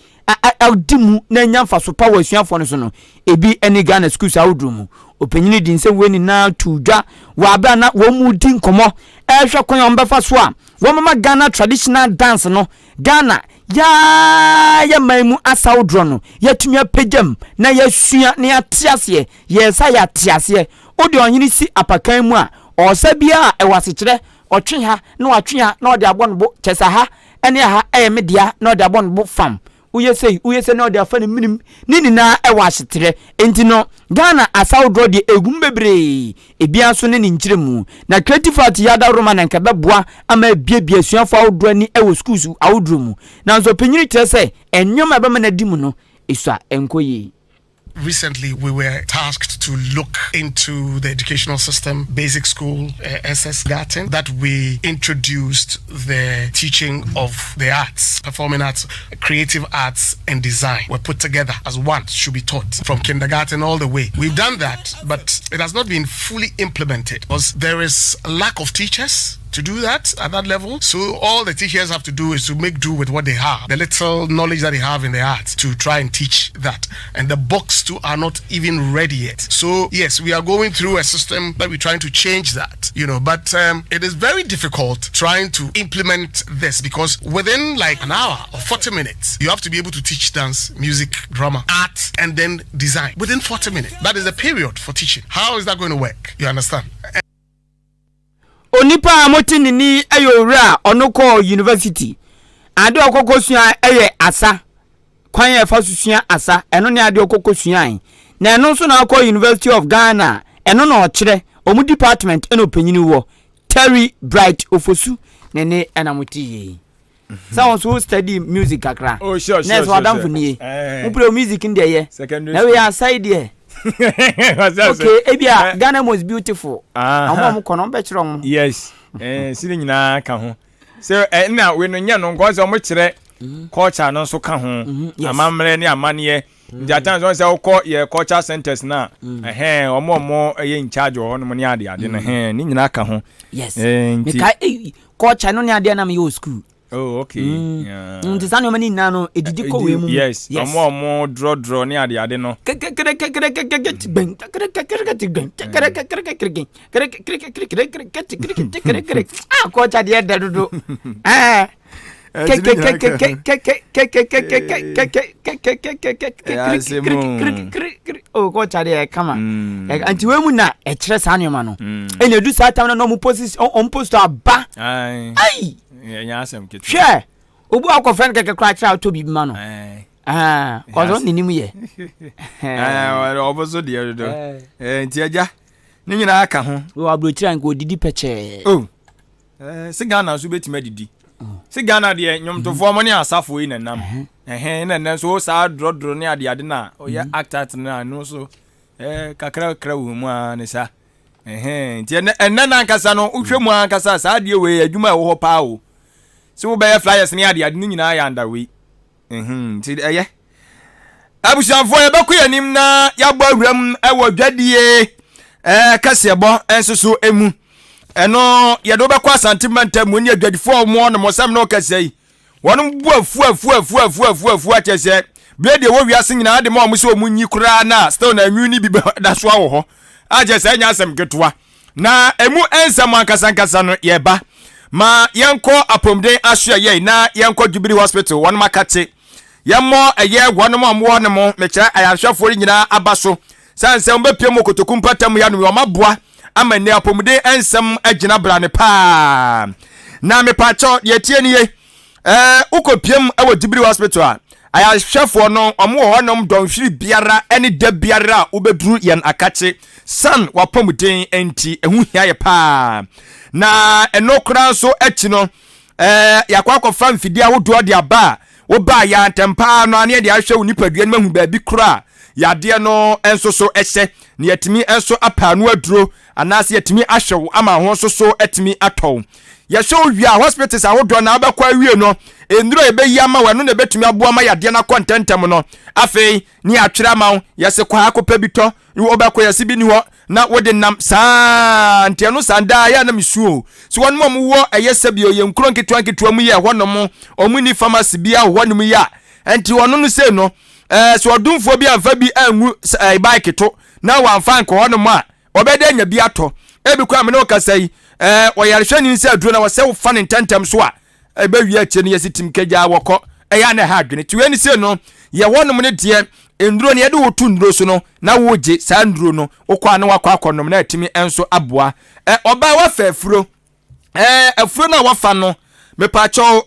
adi mu na anya mfaso pa wɔ asuafoɔ no so no, ebi ne Ghana schools ahodoɔ mu. Ɔpanyin de nsɛm wei nyinaa too dwa wɔ aberɛ a na wɔn redi nkɔmmɔ rehwɛ kwan a wɔbɛfa so a wɔbɛma Ghana traditional dance no Ghana, yaa yɛ man mu asaw dorɔ no, yɛatumi apagya mu na yɛasua na yɛate aseɛ. Yɛresa yɛate aseɛ. Wode ɔhene si apakan mu a, ɔresa biara a, ɛwɔ asekyerɛ. Ɔtwe ha na watwe ha na ɔde abɔ ne bo, kyerɛ sɛ ha ne ha yɛ me dea na ɔde abɔ ne bo fam. Woyɛ sei, woyɛ sei na ɔde afa ne menem. Ne nyinaa wɔ asekyerɛ. Enti no, Ghana asaw dorɔ deɛ, ɛgu mu bebree. Ebiara nso ne ne nkyerɛmu. Na Creative Art yi adaworoma na anka ɛbɛboa ama abuebue asuafo ahodoɔ ani wɔ schools ahodoɔ mu. Nanso ɔpanyin kyerɛ sɛ nneɛma a ɛbɛma no adi mu no sua nkɔ yie. Recently, we were tasked to look into the educational system, basic school, uh, SS Garden, that we introduced the teaching of the arts, performing arts, creative arts, and design were put together as one, should be taught from kindergarten all the way. We've done that, but it has not been fully implemented because there is a lack of teachers to do that at that level. So all the teachers have to do is to make do with what they have, the little knowledge that they have in the arts, to try and teach that. And the books too are not even ready yet. So yes, we are going through a system that we're trying to change that, you know. But um, it is very difficult trying to implement this because within like an hour or 40 minutes, you have to be able to teach dance, music, drama, art, and then design within 40 minutes. That is the period for teaching. How is that going to work? You understand? Onipa a mote ne nne yi yɛ owura a ɔno kɔɔ university. Ade a ɔkɔkɔ sua yɛ asa. Kwan a ɛfa so sua asa, ɛno ne ade a ɔkɔkɔ suae. Na ɛno nso na ɔkɔ University of Ghana a, ɛno na ɔkyerɛ. Wɔn department ɛna ɔpanyini wɔ. Terry Bright Ofosu ne ne ɛna mote yie yi. sɛ wɔn nso study music kakra oh, sure, sure, na ɛsɛ wadamfo nie eh. mo play music n deɛ yɛ na wei asai deɛ okay ebi a eh. Ghana most beautiful wɔn a wɔn kɔ no wɔn bɛ kyerɛ wɔn. yes eh, si ne nyinaa ka ho sɛ ɛna wei no nyɛ no nkɔ sɛ wɔn kyerɛ mhm. culture no nso ka ho mhm, amammerɛ ne amanneɛ nti at times wɔn sɛ wokɔ yɛ culture centers na ɛhɛn wɔn a wɔn yɛ in charge wɔ hɔnom ne ade ade no ɛhɛn ne nyinaa ka ho. yes nti culture no ne adeɛ na meyɛ wɔ school. Oh, okay. Mm. Yeah. Nti saa nneɛma no nyinaa no ɛdidi kɔ wei mu. Yes. Ɔmo a ɔmo drɔdrɔ ne ade ade no. Ah, culture deɛ dɛ dodo. Eh. Oh, culture deɛ kama. Nti wei mu na ɛkyerɛ saa nneɛma no. Ɛna edu saa tam no na ɔmo post ɔmo post aba. Ayi. Hwɛ obi akɔfrɛ no kɛkɛ koraa kyerɛ a ɔtɔ biribi ma no. Kɔsɔ ne nim yɛ. Ɔmo so deɛ dodo. Nti agya. Ne nyinaa ka ho. Wɔ aburokyire a nka odidi pɛkyɛɛ. Oh. Eh, se Ghana nso bɛtumi adidi. Oh. Se Ghana deɛ nnwomtofoɔ mo ne asafoɔ yi na nam. Ɛhɛn na nnɛ nso saa dorɔdorɔ ne adeade no a ɔyɛ mhm. act act no a ɛno nso eh, kakra kakra wɔ mu ara ne saa. Ɛhɛn nti ɛnɛ ɛnɛ nankasa no wohwɛ mu ankasa saa adeɛ wei adwuma a ɛwɔ hɔ paa o. Se wobɛyɛ flyers ne adeade no nyinaa yɛ anda wei. Nti ɛyɛ. Abusuafoɔ yɛbɛkɔ yɛn anim na yɛabɔ awuram wɔ dwadie ɛɛ kaseɛbɔ nso so mu. Ɛno yɛde wobɛkɔ Asante mantam mu ne adwadifoɔ a wɔn nom sɛm na ɔkasa yi. Wɔn bu afu afu afu afu afu afu akyɛ sɛ bere deɛ wɔ wiase nyinaa de ma wɔn sɛ wɔn nyi koraa na still na enwi no bi da so wɔ hɔ. Akyɛ sɛ ɛnyɛ asɛm ketewa. Na emu nsɛm ankasankasa no yɛba ma yɛnkɔ apɔmuden asoɛyɛe na yɛnkɔ Jubilee Hospital wɔnom akate yɛmmɔ ɛyɛ wɔnom a wɔwɔ nom mekyerɛ ayarehwɛfoɔ no nyinaa aba so sane sɛ wɔbɛpie mu kotoku mpata mu yɛanom wɔn aboa ama nnɛ apɔmuden nsɛm agyina brane paa na mepaakyɛw deɛ tie nie Ɛɛ wokɔpiam wɔ Jubilee Hospital a, ayarehwɛfoɔ no wɔn wɔ hɔnom dɔnhwere biara ne da biara a wobɛduru yɛn akakye san wapɔmuden nti ɛho hia yɛ paa. Na ɛno koraa nso akyi no ɛɛ yɛakɔ akɔfa mfidie ahodoɔ de aba a wobaa yɛ ntɛm paa no a ne yɛde ahwɛ wo nipadua no mahu baabi koraa yadeɛ no nso so ɛhyɛ na yɛatumi nso apa ano aduro anaasɛ yɛatumi ahwɛ wo ama ho nso so atumi atɔ wo. Yɛhwɛ wo wie a, hospitals ahodoɔ na wobɛkɔ awie no, nnuro a yɛbɛyi ama wo, ɛno na ɛbɛtumi aboa ma yadeɛ no akɔ ntɛmntɛm no. Afei, ne yɛatwerɛ ama wo, yɛse kɔ ha kɔpɛ bi tɔ, wobɛkɔ yɛse bi ni hɔ, na wode nam saa nti ɛno saa daa yɛ a na mesu o. So wɔn a wɔwɔ ɛyɛ sɛbi ɔyɛ nkuro nketewa nketewa mu yɛ ɛhɔnom, wɔn ni pharmacy bi a wɔ hɔnom yi a, nti ɔno no sei no, ɛɛ sɛ ɔdomfoɔ bi amfa bi angu ɛɛ bike to na wamfa ankɔ hɔnom a, ɔbɛyɛ dɛ anya bi atɔ. Ebi koraa me ne wo kasa yi, ɛɛ ɔyarehwɛni sɛ aduro na wɔsɛ wofa ne ntɛntɛm so a, ɛbɛwie akyire no yɛsi tim kagyaa wɔkɔ. Ɛyɛ a na ɛha adwene. Ti wei ne sei no, yɛ hɔnom no deɛ, nnuro no yɛde wo to nnuro so no, na wogye saa nnuro no, wokɔ a na wakɔ akɔnom na atumi nso aboa. Ɛ ɔbaa wafa afuro. Ɛɛ afuro no a wafa no, mepaakyɛw,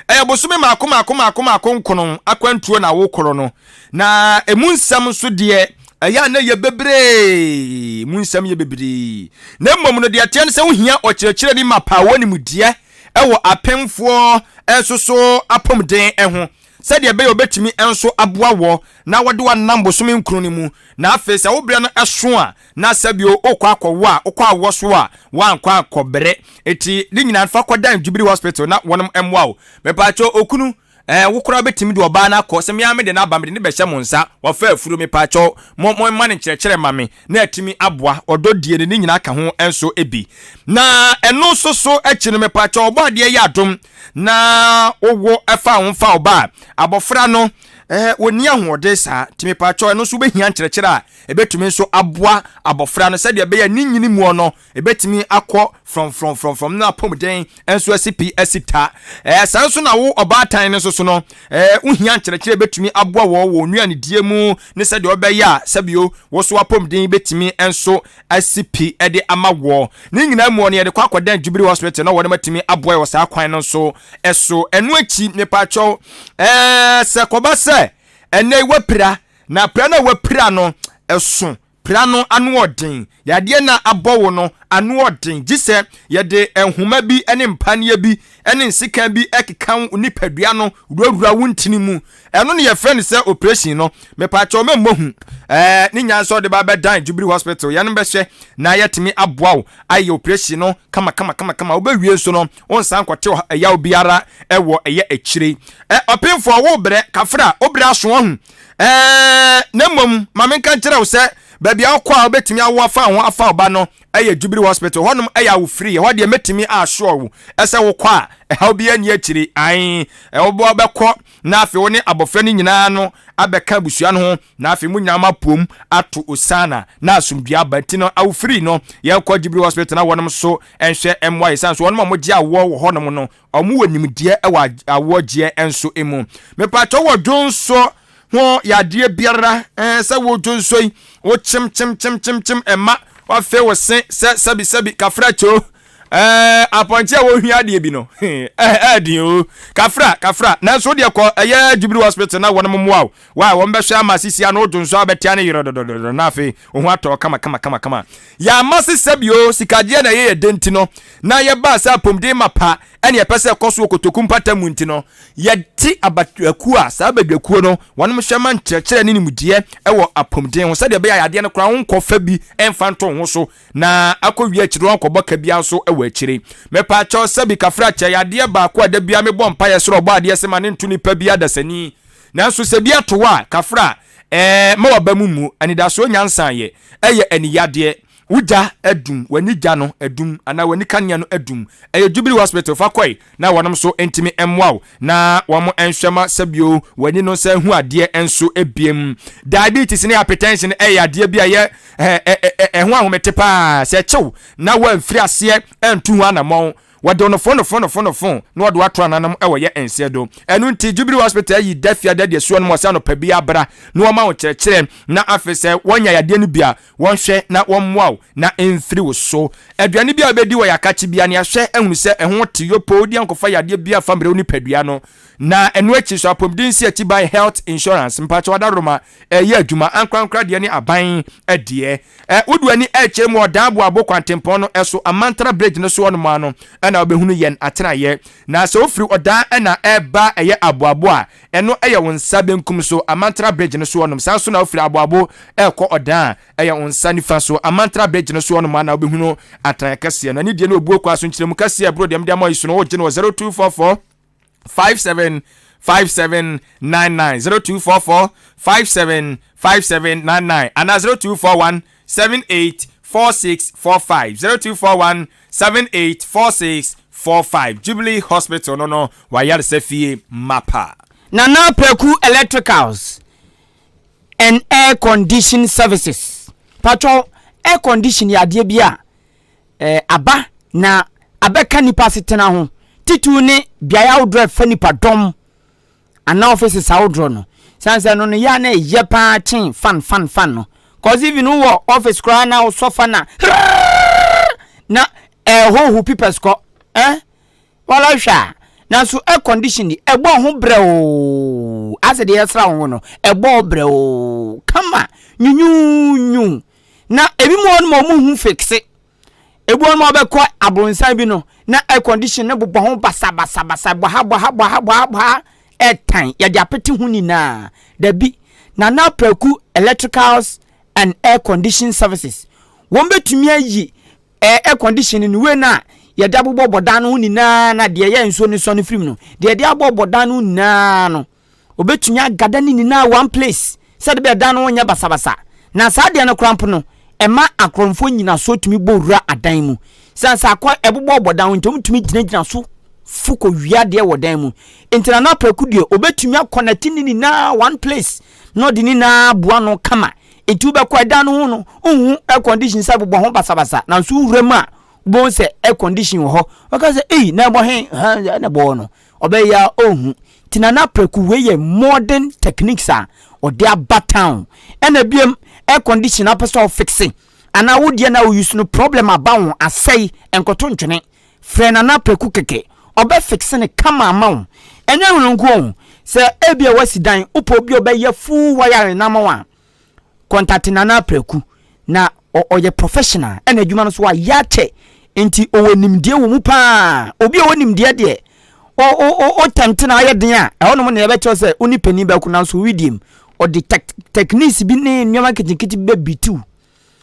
ɛyɛ bosome mako mako mako mako nkono akwantuo na wokorɔ no. Na emu nsɛm nso deɛ, ɛyɛ a na ɛyɛ bebree, emu nsɛm yɛ bebree. Na mmom no, deɛ ɛteɛ no sɛ wohia ɔkyerɛkyerɛni mapa a ɔwɔ nimdeɛ wɔ apemfoɔ nso so apɔmuden ho. sɛdeɛ ɛbɛyɛ ɔbɛtumi nso aboa wɔ na wɔde wo anam bosome nkron no mu, na afei sɛ wo berɛ no so a, na sɛbio wokɔ akɔwo a, wokɔ awoɔ so a, woankɔ ankɔbrɛ. Enti ne nyinaa no fa kɔdan Jubilee Hospital na wɔnom mmoa wo. Mepaakyɛw okunu, ɛɛ wo koraa wobɛtumi de ɔbaa no akɔ, sɛ me ara mede no aba, mede no bɛhyɛ mo nsa, wafa afuro, mepaakyɛw mo momma no nkyerɛkyerɛ ma me na atumi aboa, ɔdɔ die no ne nyinaa ka ho nso bi. Na ɛno nso so akyi no mepaakyɛw ɔbɔadeɛ yɛ adom na wowo fa ho fa wo ba a, abɔfra no eh, wɔnni ahoɔden saa. Nti mepaakyɛw ɛno nso wobɛhia nkyerɛkyerɛ a ɛbɛtumi nso aboa abɔfra no sɛdeɛ ɛbɛyɛ ne nyini muɔ no ɛbɛtumi akɔ frɔmfrɔmfrɔmfrɔm na apɔmuden nso asi pi asi ta. Eh, saa nso na wo ɔbaatan no nso so no eh, wohia nkyerɛkyerɛ ɛbɛtumi aboa wɔ wɔ nnuanedie mu ne sɛdeɛ ɔbɛyɛ a sɛbio wo so apɔmuden bɛtumi nso asi pi de ama woɔ. Ne nyinaa muɔ no yɛde kɔ akɔdan Jubilee Hospital na wɔnom atumi aboa wɔ saa kwan no nso so. Ɛno akyi mepaakyɛw ɛɛ sɛ kɔba sɛ ɛnɛ yi wapira na pira no a wapira no ɛso pira no ano ɔden yadeɛ na abɔ wo no ano ɔden gye sɛ yɛde nhoma bi ne mpaneɛ bi ne nsekan bi keka wo nipadua no wurawura wo ntini mu ɛno ne yɛfrɛ no sɛ operation no mepaakyɛw mɛmmɔ hu ɛɛ ne nyansa ɔde ba bɛdan Jubilee Hospital yɛn bɛhwɛ na yɛtumi aboa wo ayɛ operation no kama kama kama kama wobɛwie nso no wonsan kɔte ɛyaw biara ɛwɔ ɛyɛ akyire ɛ ɔpemfoɔ wo brɛ kafra wo brɛ aso ahu ɛɛ na mmom ma menka nkyerɛ wo sɛ baabi a wokɔ a wobɛtumi awo afa ho afa wo ba no ɛyɛ Jubilee Hospital hɔnom ɛyɛ awo free ɛhɔ deɛ mɛtumi assure wo ɛsɛ wokɔ a ɛhaw biara nni akyire ae ɛwobɔ bɛkɔ na afei wo ne abɔfra no nyinaa no abɛka abusua no ho na afei mo nyinaa moapom ato Osana na asomdwoeɛ aba nti no awo free no yɛnkɔ Jubilee Hospital na wɔnom so nhwɛ mmoa yɛ sane so wɔnom a wɔgye awoɔ wɔ hɔnom no wɔn wɔ nimdeɛ wɔ awoɔ gyeɛ nso mu mepatwɔ wɔ dwonso ho yadeɛ biara ɛɛ sɛ wo dwonso yi wo kyem kyem kyem kyem kyem ɛma wafei wo se sɛ sɛbi sɛbi kafra kyoo. Ɛɛ apɔnkye a wɔhia adeɛ bi no ɛɛden o. Kafra kafra nanso wodeɛ kɔ ɛyɛ Jubilee Hospital na wɔn mmoa wo. Wa wɔn bɛhwɛ ama sisi ano wodwo nso abɛtea ne yerɛ dɔdɔdɔdɔ na afei wo ho atɔ kama kama kama kama. Yɛama se sɛbi o sikagyeɛ na ɛyɛ yɛ dɛ nti no na yɛbaa sɛ apomden mapa ɛne ɛpɛ sɛ ɛkɔ so wɔ kotoku mpata mu nti no yɛte abadwakuo a saa abadwakuo no wɔnom hwɛ ma nkyerɛkyerɛ ne nimdeɛ ɛwɔ apomden ho sɛdeɛ ɛbɛyɛ a yadeɛ no koraa wonkɔ fa bi ɛmfa nto wo ho so na akɔwie akyiri no ankɔbɔ ka biara nso wɔ akyire. Mepaakyɛw sɛbi kafra kyɛ yadeɛ baako a da biara mebɔ mpaeɛ srɛ ɔbɔ adeɛ sɛ ma ne nto nipa bi adasani nanso sɛ bi ato hɔ a kafra ɛɛ ma waba mu mmu anidasoɔ nyansa yɛ ɛyɛ aniyadeɛ wo gya adum w'ani gya no adum anaa w'ani kanea no adum ɛyɛ Jubilee Hospital fa kɔe na wɔnom nso ntumi mmoa wo na wɔn nhwɛ ma sɛbio w'ani no nsa hu adeɛ nso ebiem. Diabetes ne hypertension ɛyɛ adeɛ bi a ɛyɛ ɛho ahomete paa sɛ ɛkyew na wɔamfiri aseɛ antu ho anamɔn wɔde no fo no fo no fo no fo na wɔde wato ananom ɛwɔ yɛ nseɛ do. Ɛno nti Jubilee Hospital ayi da fiada de asuo no mu ɔsɛ anɔpa bi abra na wɔma wo kyerɛkyerɛ na afei sɛ wɔnya yadeɛ no bi a Wɔnhwɛ na wɔmmoa wo na ɛmfiri wo so. Aduane bi a wobɛdi wɔ yakakye bia no yɛahwɛ ahunu sɛ ɛho te yopoo wodi ankɔfa yadeɛ bi afa mmerɛ wo nipadua no. Na ɛno akyi nso apɔmuden nsi akyi ban health insurance mpakyɛw adaworoma ɛyɛ adwuma ankorankora deɛ ne aban deɛ. Ɛ wode w'ani ɛkyerɛ mu ɔdan aboabo kwantempɔn no ɛso Amantara bridge no so hɔnom ara no ɛna wobɛhunu yɛn atenaeɛ. Na sɛ wofiri ɔdan ɛna ɛreba ɛyɛ aboabo a Ɛno yɛ wo nsa benkum so, Amantra Bridge no so hɔnom. Saa nso na wofiri Aboabo rekɔ Ɔdan a, ɛyɛ wo nsa nifa so, Amantra Bridge no so hɔnom a na wobɛhunu atenaeɛ kɛseɛ no. Anidie ne obuo kwan so nkyerɛmu kɛseɛ a ɛboro deɛ mede ama wo yi so no, wogye no wɔ 0244 57 57 99, 0244 57 57 99 anaa 0241 78 46 45, 0241 78 46 45. Jubilee Hospital no no w'ayaresa fie mapa. Nana Preku Electricals and Air Condition Services. Patwɔ, air condition yɛ adeɛ bi a eh, aba na abɛka nipa asetena ho, titiriw ne beaeɛ ahodoɔ a ɛfa nipa dɔm anaa offices ahodoɔ no. Sane sɛ no no yɛ a na ɛyɛ paa kyen fan fan fan no. Cause even wowɔ office koraa na wosɔ fan a na ɛhoho papers kɔ eh Wala hwɛ a, nanso air condition de, ɛbɔ ho brɛoo. Asɛ deɛ yɛsra wo ho no, ɛbɔ brɛoo. Kama, nyunyuunyu. Na ebi mu hɔ no ma wɔn hu fixe. Ebi hɔ no ma wɔbɛkɔ abronsan bi no, na air condition no bobɔ ho basabasabasa, bɔ ha bɔ ha bɔ ha bɔ ha bɔ ha, ɛtan, yɛde apete ho nyinaa. Dabi, Nana Apraku Electricals and Air Condition Services, wɔn bɛtumi ayi Ɛɛ air condition no wei no a yɛde abobɔ bɔdan no ho nyinaa na deɛ ɛyɛ nsuo no sɔ no firim no, deɛ yɛde abɔ bɔdan no ho nyinaa no, obɛtumi agada ne nyinaa one place sɛde bɛyɛ dan no ho nyɛ basabasa. Na saa deɛ no koraa mpo no, ɛma akorɔmfoɔ nnyinasoɔ tumi bɔ wura adan mu. Sane sɛ akɔ ɛbobɔ bɔdan ho nti, wɔtumi gyinagyina so fo kɔ wia adeɛ wɔ dan mu. Nti Nana Apraku deɛ, obɛtumi akɔnɛte ne nyinaa one place na ɔde ne nyinaa aboa ano kama. Enti wobɛkɔ ɛdan no ho no, wonhu air condition sɛ bobɔ ho basabasa, nanso wowura mu a, wobɛhu sɛ air condition wɔ hɔ. Wɔka sɛ, ei, na ɛbɔ he? Ha, na ɛbɔ hɔ no. Ɔbɛyɛ a ɔnhu. Nti Nana Apraku, wei yɛ modern techniques a ɔde aba town. Ɛna biom, air condition apɛ sɛ ɔfixe, anaa wo deɛ na wo use no problem aba ho, asɛe, nkɔto ntwene. Frɛ Nana Apraku kɛkɛ, ɔbɛ fixe no kama ama wo. Ɛnyɛ hwene nko o, sɛ ebia woasi dan, wopɛ obi a ɔbɛyɛ full wiring no ama wo a, kɔntate Nana Apraku. Na ɔyɛ professional, ɛna adwuma no nso wayɛ akyɛ, nti ɔwɔ nimdeɛ wɔ mu paa. Obi a ɔwɔ nimdeɛ deɛ, o o o o tɛmte na ayɛ den a, ɛhɔnom na yɛbɛkyerɛ sɛ wo ne panin bɛko, nanso wowiediem, ɔde techniques bi ne nneɛma nketenkete bi bɛbitiw.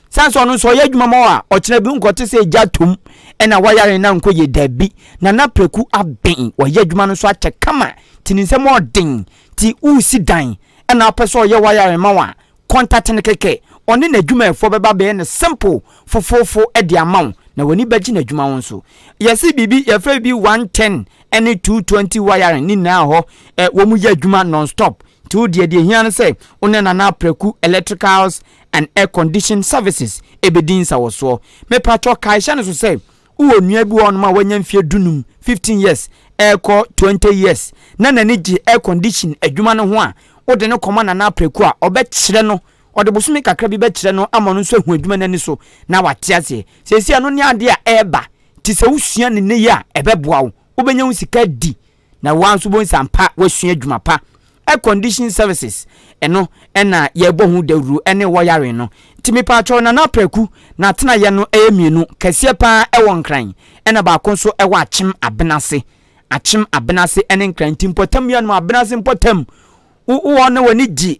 Sane sɛ ɔno nso ɔyɛ adwuma ma wo a, ɔkyena bi nkɔte sɛ egya atom ɛna wayare na nkɔ yie dabi. Nana Prɛku aben, wayɛ adwuma no nso akyɛ kama, nti ne nsam ɔden. Nti woresi dan ɛna wopɛ sɛ ɔyɛ wayare ma wo a, kɔntate no kɛkɛ, ɔne n'adwumayɛfoɔ bɛba abɛyɛ no simple fofoofo de ama wo na w'ani bɛgye n'adwuma ho nso. Yɛse biribi, yɛfrɛ biribi 110 ɛne 220 wiring ne nyinaa hɔ, ɛ, wɔn yɛ adwuma non stop. Nti wo deɛ deɛ ehia ne sɛ wo ne Nana Prɛku Electricals and Air Condition Services ɛbɛdi nsawɔsoɔ. Mepakyɛw kae hyɛ no so sɛ wowɔ nua bi wɔ hɔnom a wanya mfeɛ dunum, 15 years, ɛrekɔ 20 years na n'ani gye air condition adwuma no ho a, wode no kɔma Nana Apraku a, ɔbɛkyerɛ no, ɔde bosome kakra bi bɛkyerɛ no ama ɔno nso ahu adwuma no ani so na wate aseɛ. Seesei ɛno ne adeɛ a ɛreba. Nti Enti sɛ wosua no nnɛ yi a, ɛbɛboa wo. Wobɛnya wo sika adi, na wo ara nso wobɛhu sɛ ampa woasua adwuma pa. Air condition services, ɛno na yɛrebɔ ho dawuro ne wɔyare no. Nti mepaakyɛw Nana Apraku, n'atenayɛ no yɛ mmienu, kɛseɛ pa ara wɔ Nkran, ɛna baako nso wɔ Akyem Abenase. Akyem Abenase ne Nkran. Nti mpɔtam nuanom, Abenase mpɔtam, wo wɔ na w'ani gye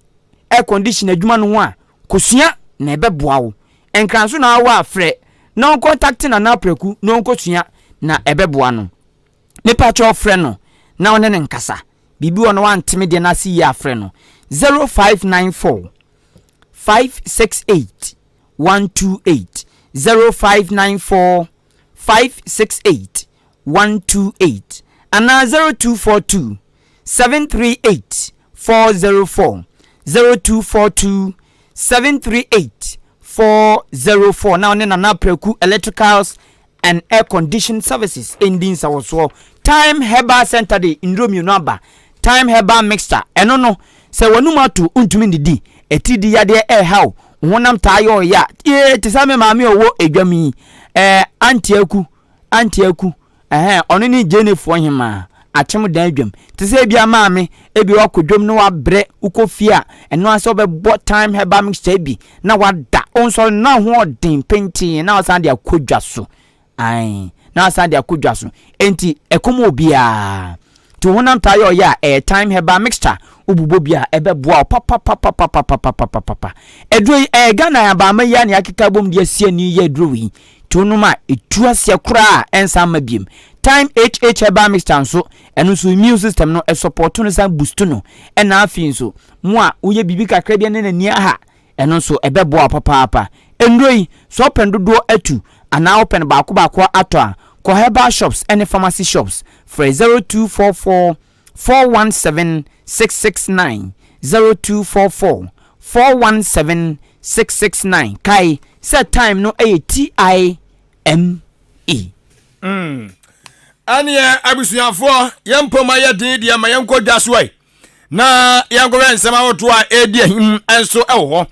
air condition adwuma no ho a, kosua na ɛbɛboa wo. Nkran nso na awɔ a, frɛ na ɔnkɔntakte Nana Apraku na ɔnkɔsua na ɛbɛboa no. Mepakyɛw frɛ no na wo ne no nkasa. Biribi wɔ na wante me deɛ no ase yie a frɛ no 0594 568 128 0594 568 128 anaa 0242 738 404 0242 738 404 na ɔne Nana Apraku Electricals and Air Condition Services ndi nsawɔsoɔ. Time Herbal Center de nnuro mmienu aba, Time Herbal Mixture, ɛno no sɛ w'anum ato wontumi nnidi, atiridi yadeɛ ɛreha wo, wo honam taa yɛ ɔya, yee te sɛ me maame a ɔwɔ edwam yi, ɛɛ Auntie Aku, Auntie Aku, ɛhɛn, ɔno ne Gyenefoɔ hemaa, akyem dan dwam. Te sɛ ebia maame, ebia wakɔ dwam na wabrɛ, wokɔ fie a, ɛno ara sɛ wobɛbɔ Thyme Herbal Mixture bi na wada, wonsɔre no na ho ɔden pentee na wasan de akɔ dwa so. Ae, na wasan de akɔ dwa so. Enti, ɛkɔm wɔ obiara. Nti wo honam taa yɛ ɔyɛ a, ɛyɛ Thyme Herbal Mixture, wobobɔ bi a, ɛbɛboa wo papapapapapapapapa. Aduro yi, ɛyɛ Ghana abanma yi ara na yɛakeka abom de asi ani yɛ aduro wei. Nti wonom a, ɛtu aseɛ koraa a, ɛnsan mma biom. Thyme HH Herbal Mixture nso, ɛno nso immune system no, ɛsɔpɔɔto no san boost no. Ɛna afei nso, mo a woyɛ biribi kakra bi a na n'ani aha, ɛno nso ɛbɛboa wo papaapa. Nnuro yi, sɛ wopɛ no dodoɔ atu anaa wopɛ no baako baako atɔ a, kɔ herbal shops ne pharmacy shops. Frɛ 0244 417 669, 0244 417 669. Kae sɛ time no yɛ T-I-M-E. Mm. Ɛneɛ abusuafoɔ, yɛn mpom ayɛ den deɛ ma yɛnkɔ dwa so ɛ. Na yɛnkɔhwɛ nsɛm ahodoɔ a ɛredi ahim nso wɔ hɔ.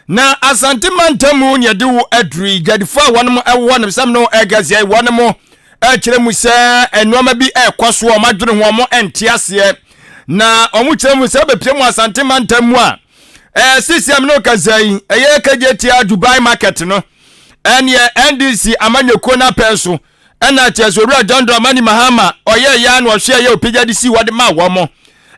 Na Asante mantam mu ne yɛde wo aduru yi, dwadifoɔ a wɔnom wɔ ne nsɛm no ɛkɛseɛ wɔnom ɛkyerɛ mu sɛ nneɛma bi ɛrekɔ so wɔn adwene ho wɔn nte aseɛ. Na wɔn kyerɛ mu sɛ bɛpie mu Asante mantam mu a ɛɛ sisi am no kasa yi ɛyɛ Kejetia Dubai market no ɛneɛ NDC amanyɔkuo no apɛn so ɛna kyerɛ sɛ owura John Dramani Mahama ɔyɛɛ yɛ na ɔhwɛɛ yɛ ɔpagya de sii hɔ de maa wɔn.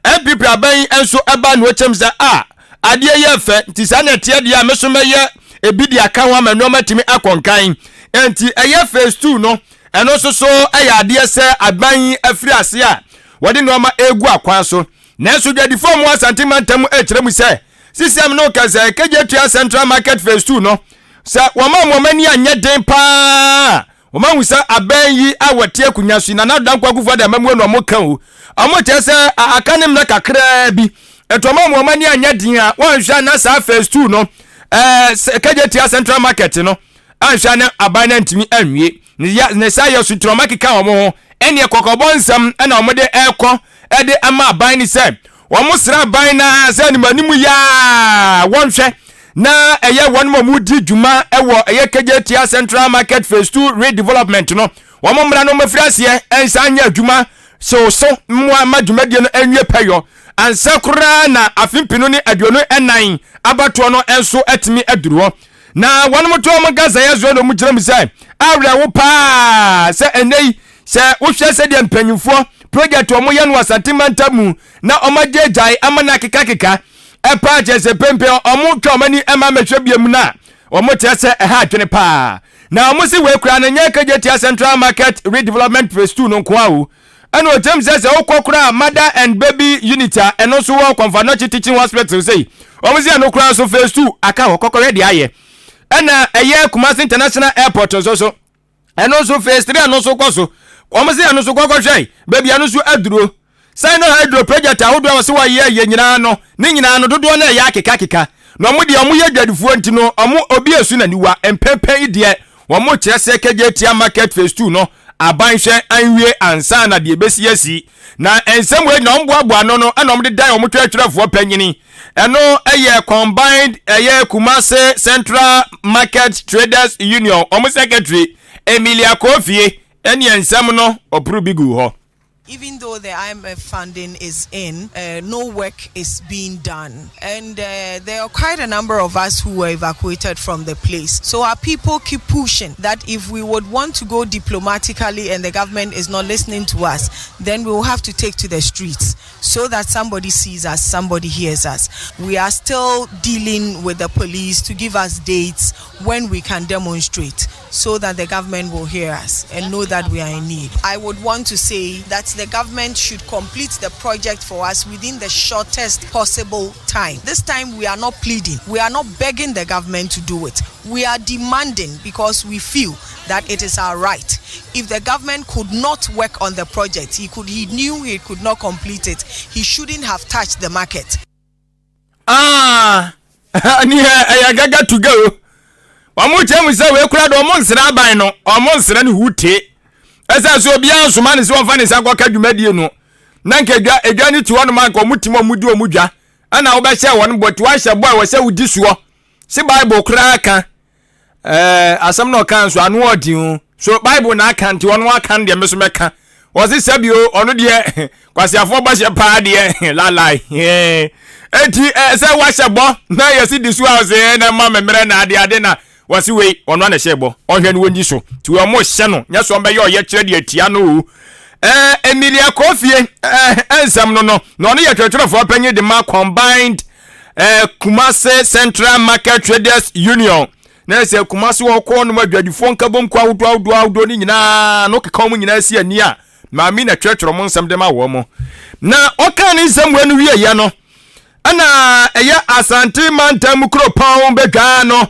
NPP aban yi nso ɛbaa na ɔkyɛm sɛ a adeɛ yɛ fɛ nti saa na ɛteɛ deɛ a me so mɛyɛ ebi de aka ho ama nneɛma atumi akɔ nkan. Nti ɛyɛ phase 2 no ɛno nso so ɛyɛ adeɛ sɛ aban yi afiri ase a wɔde nneɛma egu akwan so. Nanso dwadifoɔ mu Asante mantam ɛkyerɛ mu sɛ CCM no ka sɛ Kejetia Central Market Phase 2 no, sɛ wɔma wɔn ani anyɛ den paa wɔn ahu sɛ abɛn yi a wɔte akonnwa so yi Nana Addo Dankwa Akufo-Addo amammuo na wɔn ka o. Wɔn kyerɛ sɛ aka ne mmerɛ kakraa bi. Nti wɔn a wɔn ani anyɛ den a wɔnhwɛ na saa Phase 2 no ɛɛ Kejetia Central Market no anhwɛ na aban no antumi anwie. Ne saa yɛ so nti na wɔn akeka wɔn ho. Ɛneɛ kɔkɔbɔ nsɛm na wɔn de ɛrekɔ ɛde ama aban no sɛ Wɔn srɛ aban no ara sɛ anim anim yi ara wɔnhwɛ na ɛyɛ wɔn a wɔdi dwuma wɔ ɛyɛ Kejetia Central Market Phase 2 redevelopment no wɔn mmra no mmɛfiri aseɛ nsan nyɛ adwuma so so mmoa ma dwumadie no nwie pɛyɔ ansa koraa na afe mpenu ne 24 abatoɔ no nso atumi aduru hɔ. Na wɔn to wɔn nkasaeɛ soɔ na wɔn kyerɛ mu sɛ awerɛho paa sɛ ɛnnɛ yi sɛ wohwɛ sɛdeɛ mpanyinfoɔ project wɔn yɛ no wɔ Asante mantam mu na wɔn agyaagyae ama no akekakeka ɛpaa kyerɛ sɛ pempem wɔn twa wɔn ani ɛma mɛhwɛ bie mu no a wɔn kyerɛ sɛ ɛha adwene paa na wɔn si wei koraa no nyɛ Kejetia Central Market Redevelopment Phase 2 no nko a o. Ɛna ɔkyerɛ mu sɛ sɛ wokɔ koraa Mother and Baby Unit a ɛno nso wɔ Komfo Anokye Teaching Hospital sei wɔn sɛ ɛno koraa nso phase 2 aka hɔ kɔkɔhwɛ deɛ ayɛ. Ɛna ɛyɛ Kumasi International Airport nso so ɛno nso phase 3 ɛno nso kɔ so wɔn sɛ ɛno nso kɔkɔhwɛ baabi ɛno nso aduro. Sino Hydro project ahodoɔ a wɔsɛ wɔyɛ yɛ nyinaa no ne nyinaa no dodoɔ no ɛyɛ akekakeka na wɔn deɛ wɔn yɛ dwadifoɔ nti no wɔn obi esu n'aniwa mpɛmpɛn yi deɛ wɔn kyerɛ sɛ Kejetia Market phase 2 no aban hwɛ anwie ansa na deɛ ebesi asi na nsɛm wei na wɔn boaboa ano no ɛna wɔn de dan wɔn twerɛtwerɛfoɔ panyini ɛno ɛyɛ combined ɛyɛ Kumasi Central Market Traders Union wɔn secretary Emilia Kofie. Ɛneɛ nsɛm no ɔporo bi guu hɔ. Even though the IMF funding is in, uh, no work is being done. And uh, there are quite a number of us who were evacuated from the place. So our people keep pushing that if we would want to go diplomatically and the government is not listening to us, then we will have to take to the streets so that somebody sees us, somebody hears us. We are still dealing with the police to give us dates when we can demonstrate so that the government will hear us and know that we are in need. I would want to say that the government should complete the project for us within the shortest possible time. This time we are not pleading, we are not begging the government to do it. We are demanding because we feel that it is our right. If the government could not work on the project, he could he knew he could not complete it. He shouldn't have touched the market. Ah, ni ɛyɛ gaga to go. Wɔn kyerɛ mu sɛ wei kura de wɔn nsra aban no, wɔn nsra no hu te. Ɛsɛ sɛ obiara nsoma ne sɛ wɔmfa ne nsa nkɔka dwumadie no. Na nka edwa edwa ne ti hɔnom anka wɔn tim wɔn di wɔn dwa. Ɛna wobɛhyɛ wɔn bɔ ti wahyɛ bɔ a wɔhyɛ wodi soɔ. Se Bible koraa ka ɛɛ asɛm na ɔka nso ano ɔden o. So Bible na aka nti ɔno aka no deɛ me so mɛka. Wɔse sɛbi o ɔno deɛ kwasiafoɔ bɔhyɛ paa deɛ lalai. Eti sɛ wahyɛ bɔ na yɛsi di so a ɔse na ma me mmerɛ na ade ade na wɔse wei ɔno ana hyɛ bɔ ɔhwɛ no wɔnyi so nti wɔn hyɛ no nyɛ so ɔmbɛyɛ ɔyɛ kyerɛ deɛ atia no o. Ɛɛ Emilia Kofie ɛɛ nsɛm no no na ɔno yɛ twerɛtwerɛfoɔ panyin de ma combined ɛɛ Kumasi Central Market Traders Union na ɛsɛ Kumasi wɔkɔ nom adwadifoɔ nkabom kɔ ahodoɔ ahodoɔ ahodoɔ no nyinaa no keka wɔn nyinaa si ani a maame na twerɛtwerɛ mo nsɛm de ma wɔn mo na ɔka ne nsɛm wɔ no wieɛ no ɛna ɛyɛ Asante mantam kuropɔn bɛdwaa no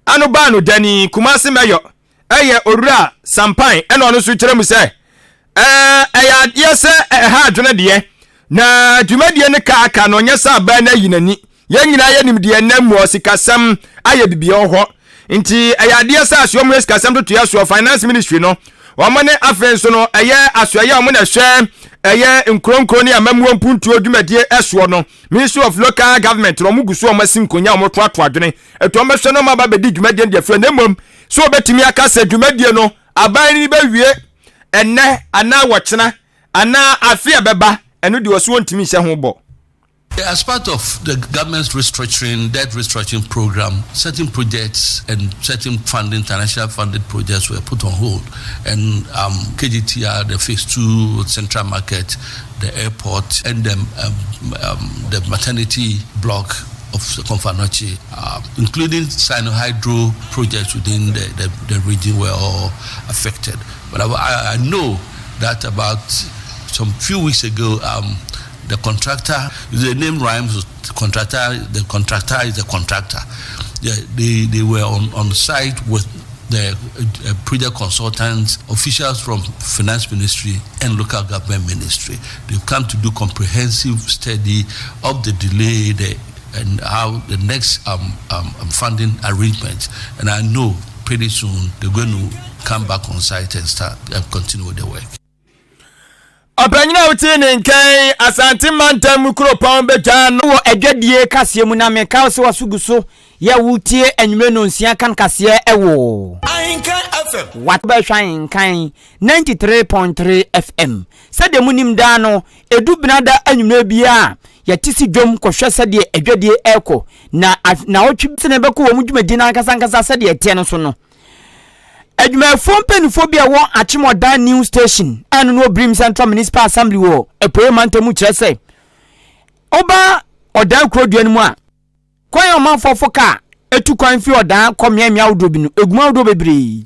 ano baa no dani Kumasi mɛyɔ ɛyɛ Owura Sampan ɛna ɔno nso kyerɛ mu sɛ ɛɛ ɛyɛ adeɛ sɛ ɛha adwene deɛ na dwumadie no kaaka no ɔnyɛ sɛ abaa no ayi n'ani yɛn nyinaa yɛnim deɛ ɛnam mu ɔsikasɛm ayɛ bibia wɔ hɔ nti ɛyɛ adeɛ sɛ asoɔ mu yɛ sikasɛm totoeɛ soɔ finance ministry no wɔn ne afei nso no ɛyɛ asoɛyɛ a wɔn na ɛhwɛ ɛyɛ nkuronkuro ne amammuo mpuntuo dwumadie ɛsoɔ no ministry of local government na wɔn gu so wɔn asi nkonya wɔn toatoa adwene ɛto wɔn bɛhwɛ no wɔn aba bɛdi dwumadie no deɛ fɛ na mmom so wɔbɛtumi aka sɛ dwumadie no aban no bɛwie ɛnɛ anaa wɔkyena anaa afe a ɛbɛba ɛno deɛ ɔso wɔntumi nhyɛ ho bɔ. As part of the government's restructuring, debt restructuring program, certain projects and certain funding, international funded projects were put on hold. And KGTR, the phase two central market, the airport, and the, the maternity block of the Komfo Anokye, including Sinohydro projects within the, the, the region were all affected. But I, I know that about some few weeks ago, the contractor, the name rhymes with contractor, the contractor is the contractor. Yeah, they, they were on, on site with the project consultants, officials from finance ministry and local government ministry. They've come to do comprehensive study of the delay, the, and how the next funding arrangements. And I know pretty soon they're going to come back on site and start and continue with the work. Ɔpanyin a wotie ne nkan Asante mantam kuropɔn bɛtwa no. Wɔ adwadie kaseɛ mu na meka wo sɛ waso gu so yɛ wotie anwummerɛ nonsia kan kaseɛ ɛwɔ Ahenkan FM. Wabɛhwɛ Ahenkan 93.3 FM. Sɛdeɛ munim daa no, ɛdu benada anwummerɛ biara yɛte si dwom kɔhwɛ sɛdeɛ adwadie ɛrekɔ na naawɔtwe sɛ bɛkɔ wɔ mu dwumadi no ankasa ankasa sɛdeɛ ɛteɛ no so no. Adwumayɛfoɔ mpanimfoɔ bi a ɛwɔ Akyemɔdan New Station ɛno no Birim Central Municipal Assembly wɔ Apueɛ mantam mu kyerɛ sɛ ɔba ɔdan kurodua no mu a kwan a ɔmanfoɔ fo kaa etu kwan fi ɔdan kɔ mmeammea ahodoɔ bi no egum ahodoɔ bebree.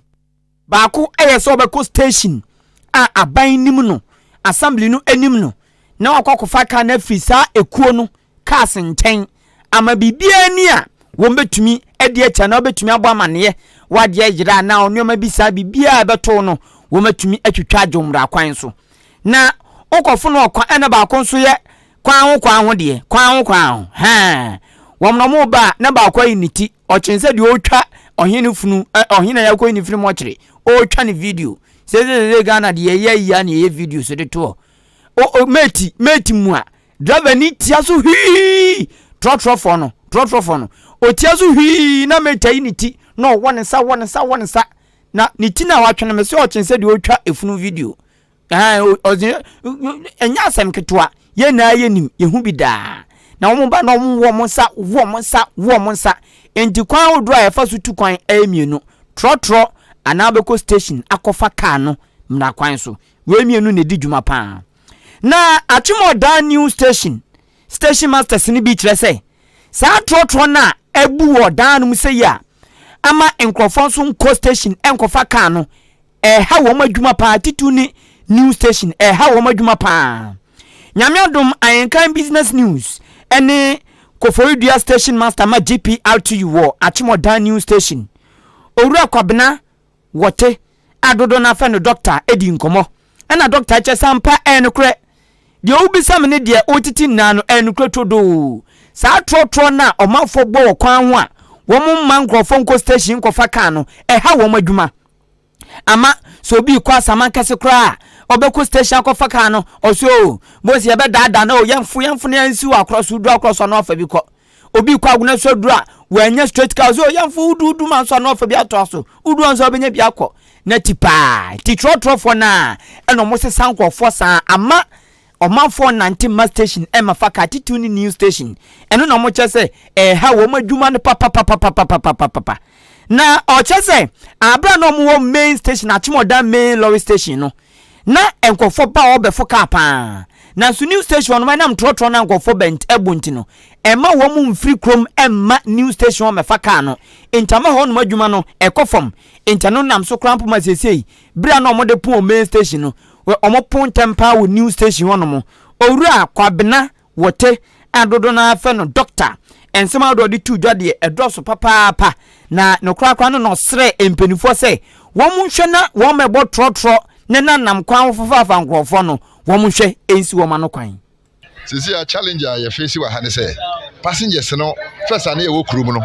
Baako ɛyɛ sɛ ɔbɛkɔ station a aban nim no, assembly no anim no, na wakɔ akɔfa kaa no afiri saa ekuo no cars nkyɛn ama biribiara ni a wɔn bɛtumi adi akyi anaa wɔbɛtumi abɔ amaneɛ wadeɛ yera anaa nneɛma bi saa biribiara ɛbɛto no wɔn atumi atwitwa agye mmara kwan so. Na wokɔfo no ɔkwan ɛna baako nso yɛ kwan ho kwan ho deɛ kwan ho kwan ho hɛn wɔn na wɔn ba na baako ayi ne ti ɔkyɛn sɛ deɛ ɔretwa ɔhene funu ɛ ɔhene a yɛakɔ yi ne funu mu ɔkyerɛ ɔretwa ne video sɛsɛsɛ Ghana deɛ yɛyɛ yia na yɛyɛ video so de toɔ o o mate mate mu a driver ni tia so hwii trɔtrɔfoɔ no trɔtrɔfoɔ no otia so hwii na mate ayi ne ti na ɔwɔ ne nsa wɔ ne nsa wɔ ne nsa. Na ne ti no a watwe no, mese ɔkyen sɛ deɛ ɔtwa efunu video. Ɛnyɛ asɛm ketewa. Yɛn nyinaa yɛnim, yɛhu bi daa. Na wɔn ba na wɔn wɔ wɔn nsa, wɔ wɔn nsa, wɔ wɔn nsa. Enti kwan ahodoɔ a yɛfa so tu kwan ɛyɛ mmienu. Trɔtrɔ anaa wobɛkɔ station akɔfa kaa no mmara kwan so. Wei mmienu na ɛdi dwuma paa. Na Atwemɔdan New Station, station masters no bi kyerɛ sɛ saa trɔtrɔ no a abu wɔ dan no mu sɛ yi a ama nkurɔfoɔ nso nkɔ station nkɔfa kaa no, ɛreha wɔn adwuma paa, titiriw ne New Station, ɛreha wɔn adwuma paa. Nyame adom, Ayenkan Business News ne Koforidua Station Master ma GPRTU wɔ Akyemɔdan New Station, Owura Kwabena Wɔte a dodoɔ no ara frɛ no dɔkta di nkɔmmɔ. Ɛna dɔkta kyerɛ sɛ ampa ɛyɛ nokorɛ. Deɛ wobisa me ne deɛ wotete nyinaa no ɛyɛ nokorɛ turodoo. Saa trɔtrɔ no a ɔmanfoɔ bɔ wɔ kwan ho a wɔn mma nkurɔfoɔ nkɔ station nkɔfa kaa no, ɛha wɔn adwuma. Ama sɛ obi rekɔ asaman kɛse koraa a, ɔbɛkɔ station akɔfa kaa no, ɔsɛ o, bosi yɛbɛdaadaa no o, yɛmfo yɛmfo na yɛnsi wɔ akorɔ so, woduru akorɔ so a na wafa bi kɔ. Obi kɔ agona so aduru a wanya straight car so yɛmfo wodu wodu ma nso ano afa bi atoa so wodu nso abɛnya bi akɔ na ti paa ti trɔtrɔfoɔ no a ɛna ɔmo sesa nkurɔfoɔ saa ama ɔmanfoɔ nante ma station ɛma fa kaa titiw ne new station ɛno na ɔmo kyɛ sɛ ɛha wɔn adwuma no papapapapapapapa na ɔkyɛ sɛ abira na ɔmo wɔ main station akyemɔdan main lorry station no Na nkurɔfoɔ ba hɔ bɛfo kaa pa ara. Nanso New Station hɔ no, ɛnam trɔtrɔ no a nkurɔfoɔ ba nti, ɛbɔ nti no, ɛmma wɔn mfiri kurom mma New Station hɔ mmɛfa kaa no. Enti ama hɔnom adwuma no kɔ fam. Enti ɛno nam so koraa mpo ma seesei, berɛ a na wɔde pon wɔ Main Station no, wɔpon ntɛm pa ara wɔ New Station hɔnom. Owura Kwabena Wɔte, a dodoɔ no ara frɛ no Dɔkta. Nsɛm ahodoɔ a ɔde too dwa deɛ, ɛdɔɔso papaapa, na ne korakora no na ɔsrɛɛ mpanimfoɔ sɛ wɔnhwɛ na wɔmmɛbɔ trɔtrɔ ne nanam kwan ho fofaafa nkurɔfoɔ no, wɔnhwɛ nsi wɔn ano kwan. Seesei a challenge a yɛ face wɔ ha ne sɛ passengers no first a na yɛwɔ kurom no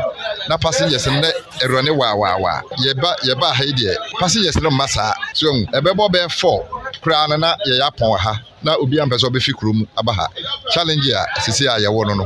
na passengers no na ɛrɔne waawaawaa yɛba yɛbaa ha yi deɛ passengers no mma saa so ahu ɛbɛbɔ bɛyɛ four koraa no na yɛyɛ apɔn wɔ ha na obiara mpɛ sɛ ɔbɛfi kuro mu aba ha. Challenge a sisi a yɛwɔ no no,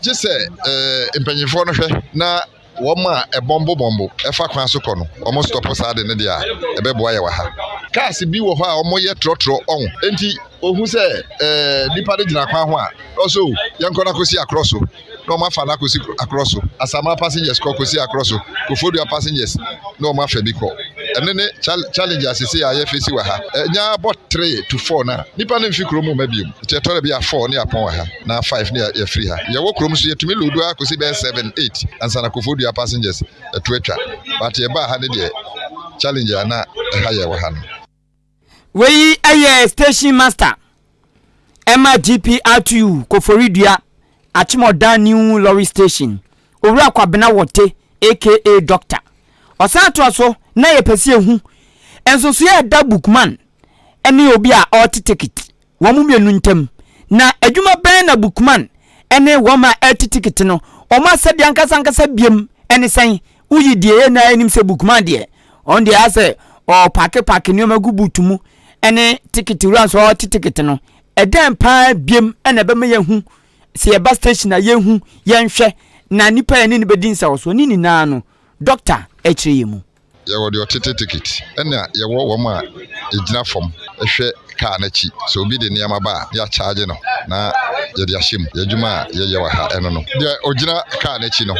gye sɛ eh, mpanyinfoɔ no hwɛ na wɔn a ɛbɔmbo bɔmbo ɛfa kwan so kɔ no, wɔn stɔpo saa de no deɛ a, ɛbɛboa yɛ wɔ ha. Cars bi wɔ hɔ a wɔyɛ trɔtrɔ ɔho, enti ohu sɛ eh, nipa no gyina kwan ho a, ɔsɛ o, yɛnkɔ no akɔsi akorɔ so. na wɔn afa no akɔsi akorɔ so Asamoah passengers kɔ kɔsi akorɔ so Koforidua passengers na wɔn afa bi kɔ ɛno ne challenge a sese a yɛfesi wɔ ha ɛnya bɔ 3 to 4 na nipa no mfi kurom mma biom nti ɛtɔ da bi a 4 ne apɔn wɔ ha na 5 ne yɛfiri ha yɛwɔ kurom so yɛtumi load a kɔsi bɛyɛ 7 8 ansa na Koforidua passengers ɛto atwa but yɛbaa ha ne deɛ challenge a na ɛha yɛ wɔ ha no. Wei yɛ station master ɛma GPRTU Koforidua Akyemɔdan New Lorry Station, Owura Kwabena Wɔte aka Doctor. Ɔsan toa so na yɛpɛ sɛ yɛhu nsonsoeɛ a ɛda bookman ne obi a ɔrete tekit wɔn mmienu ntam. Na adwuma bɛn na bookman ne wɔn a ɛrete tekit no wɔn asɛdeɛ ankasa ankasa biam ne sɛn? Woyi deɛ yɛn nyinaa nim sɛ bookman deɛ ɔno deɛ asɛ ɔpaake paake nneɛma gu boot mu ne tekit wura nso ɔrete tekit no. Ɛdɛn paa biam na ɛbɛma yɛahu sɛ yɛba station a yɛnhu yɛnhwɛ na nipa yɛne no bɛdi nsawɔsoɔ ne nyinaa no dɔkta kyerɛ yɛn mu. Yɛwɔ deɛ ɔtete tekit, ɛna yɛwɔ wɔn a ɛgyina fam hwɛ kaa no akyi. Sɛ obi de nneɛma ba a, na yɛakyagye no na yɛde ahyɛ mu. Yɛn adwuma a yɛyɛ wɔ ha, ɛno no. Deɛ ɔgyina kaa no akyi no,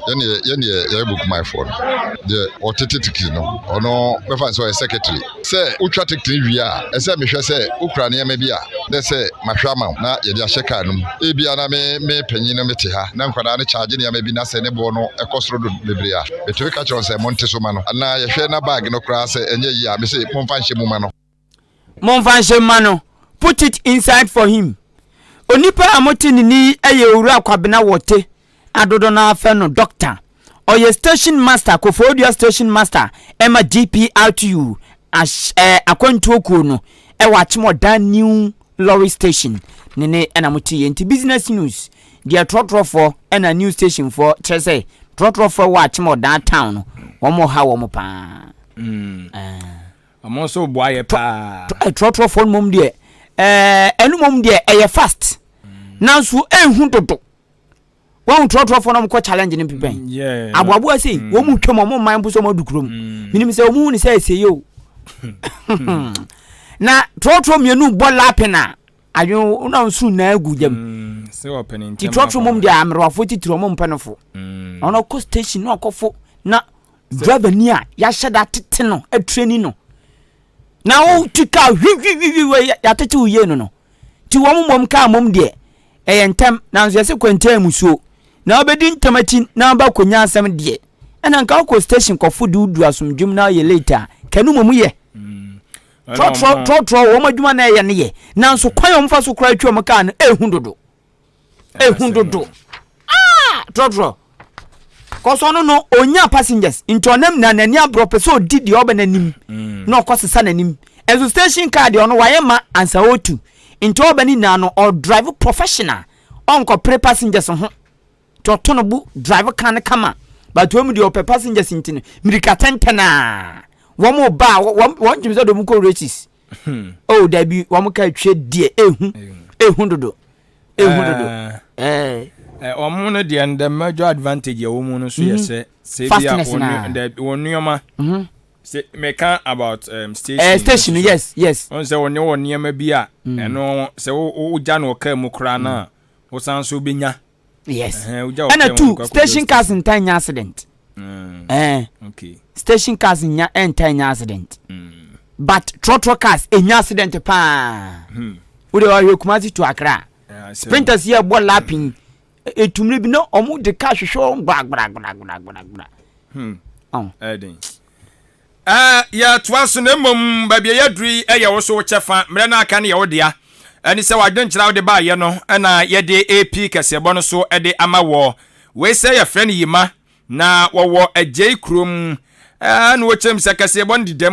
yɛn deɛ yɛn deɛ yɛyɛ bookmanfoɔ no. Deɛ ɔtete tekit no, ɔno bɛfa no sɛ ɔyɛ secretary. Sɛ wotwa tekit no wie a, ɛsɛ sɛ mehwɛ sɛ wokura nneɛma bi a, na ɛsɛ sɛ mahwɛ ama wo na yɛde ahyɛ kaa no mu. Ebia na me me panyin no mete ha na nkwadaa no kyaagye nneɛma bi na sɛ ne boɔ no kɔ soro dodo bebree a, metumi ka kyerɛ wɔn sɛ monte so ma no. Anaa yɛhwɛ na bag no koraa sɛ ɛnyɛ yie a, mese momfa nhyɛ mu ma no. Momfa nhyɛ mu ma no, put it inside for him. Onipa a mote ne nne yi yɛ Owura Kwabena Wɔte a dodoɔ no ara frɛ no Dɔkta. Ɔyɛ Station Master, Koforidua Station Master ma GPRTU ahy ɛɛ akwantuo kuo no wɔ Akyemɔdan New Lorry Station. Ne ne ɛna mote yɛ nti Business News deɛ trɔtrɔfoɔ ɛna New Station foɔ kyerɛ sɛ trɔtrɔfoɔ wɔ Akyemɔdan town no wɔn ha wɔn paa. Mm. Wɔn nso boa yɛ paa. Trɔtrɔfoɔ no mom deɛ ɛɛ ɛno mom deɛ ɛyɛ fast. Mm. Nanso ɛnhu dodo. Wɔn trɔtrɔfoɔ na wɔkɔ challenge no pepɛn. Aboaboa sei, wɔn mu twam, wɔn mman mpo sɛ wɔn adu kurom. Menim sɛ wɔn hu ne sɛ ɛsɛ yie o. Na trɔtrɔ mmienu bɔ lapin a, adwene na nsu nyinaa gu gyam. Ti trɔtrɔ mom deɛ amerewafoɔ titiri wɔn mpɛ no fo. Ɔno ɔkɔ station na ɔkɔfo na driver ni a yɛahyɛ da tete no atrani no. Na wotu kaa hwihwihwihwi yɛatete wo yie no no. Nti wɔn mmom kaa mmom deɛ ɛyɛ ntɛm nanso yɛse kwantia mmusuo na wobɛdi ntɛm akyi na waba kɔnya asɛm deɛ ɛna nka wokɔ station kɔfo de wodu asomdwom na woyɛ late a kanu mmom yɛ trɔtrɔ trɔtrɔ wɔn adwuma na ɛyɛ no yɛ nanso kwan a wɔfa so koraa twa wɔn kaa no ehu dodo ehu dodo ah trɔtrɔ kɔsɔ no no onya passengers nti ɔnam na n'ani abrɔ pɛ sɛ ɔdi deɛ ɔbɛ n'anim mm. na ɔkɔ sesa n'anim ɛnso station car deɛ ɔno wayɛ ma ansa ɔtu nti ɔbɛ ne nyinaa no ɔdrive professional ɔnkɔpere passengers ho nti ɔto no bo drive car no kama but wɔn deɛ ɔpɛ passengers nti no mirika tɛntɛn a wɔn ba wɔn wɔn ntumi sɛ de wɔn kɔ races hmm. oh dabi wɔn ka atwa deɛ ehu ehu dodo ehu dodo eh. Eh, wɔn no deɛ the major advantage ɛwɔ mu no so yɛ mhm. sɛ sɛ bi a wɔn nneɛma mhm. sɛ meka about um, station eh, station yes yes wɔn sɛ wɔn wɔ nneɛma bi a mm. ɛno sɛ wogya no ɔkaa mu koraa no a wosan so bɛnya. Yes ɛna two station cars ntan nya accident mm. eh. okay. Station cars nya ntan nya accident mm. But trɔtrɔ cars enya accident paa hmm. Wode ɔhwɛ Kumasi to Accra yeah, sprinters yɛ bɔ lapping etumire bi na ɔmo de car hwehwɛ wɔn gbaragbaragbaragbara. Hmm. Oh. Ɛden. Yɛtoa so na mmom baabi a yɛaduru yi yɛ wo so wo kyɛfa. Mmerɛ no aka no yɛ wo dea. Ɛne sɛ w'adwenkyerɛ a wode baeɛ no na yɛde repi kɛseɛbɔ no so de ama woɔ. Wei sɛ yɛfrɛ no Yima na wɔwɔ Agyei kurom. Na wɔkyerɛ mu sɛ kɛseɛbɔ no deda mu.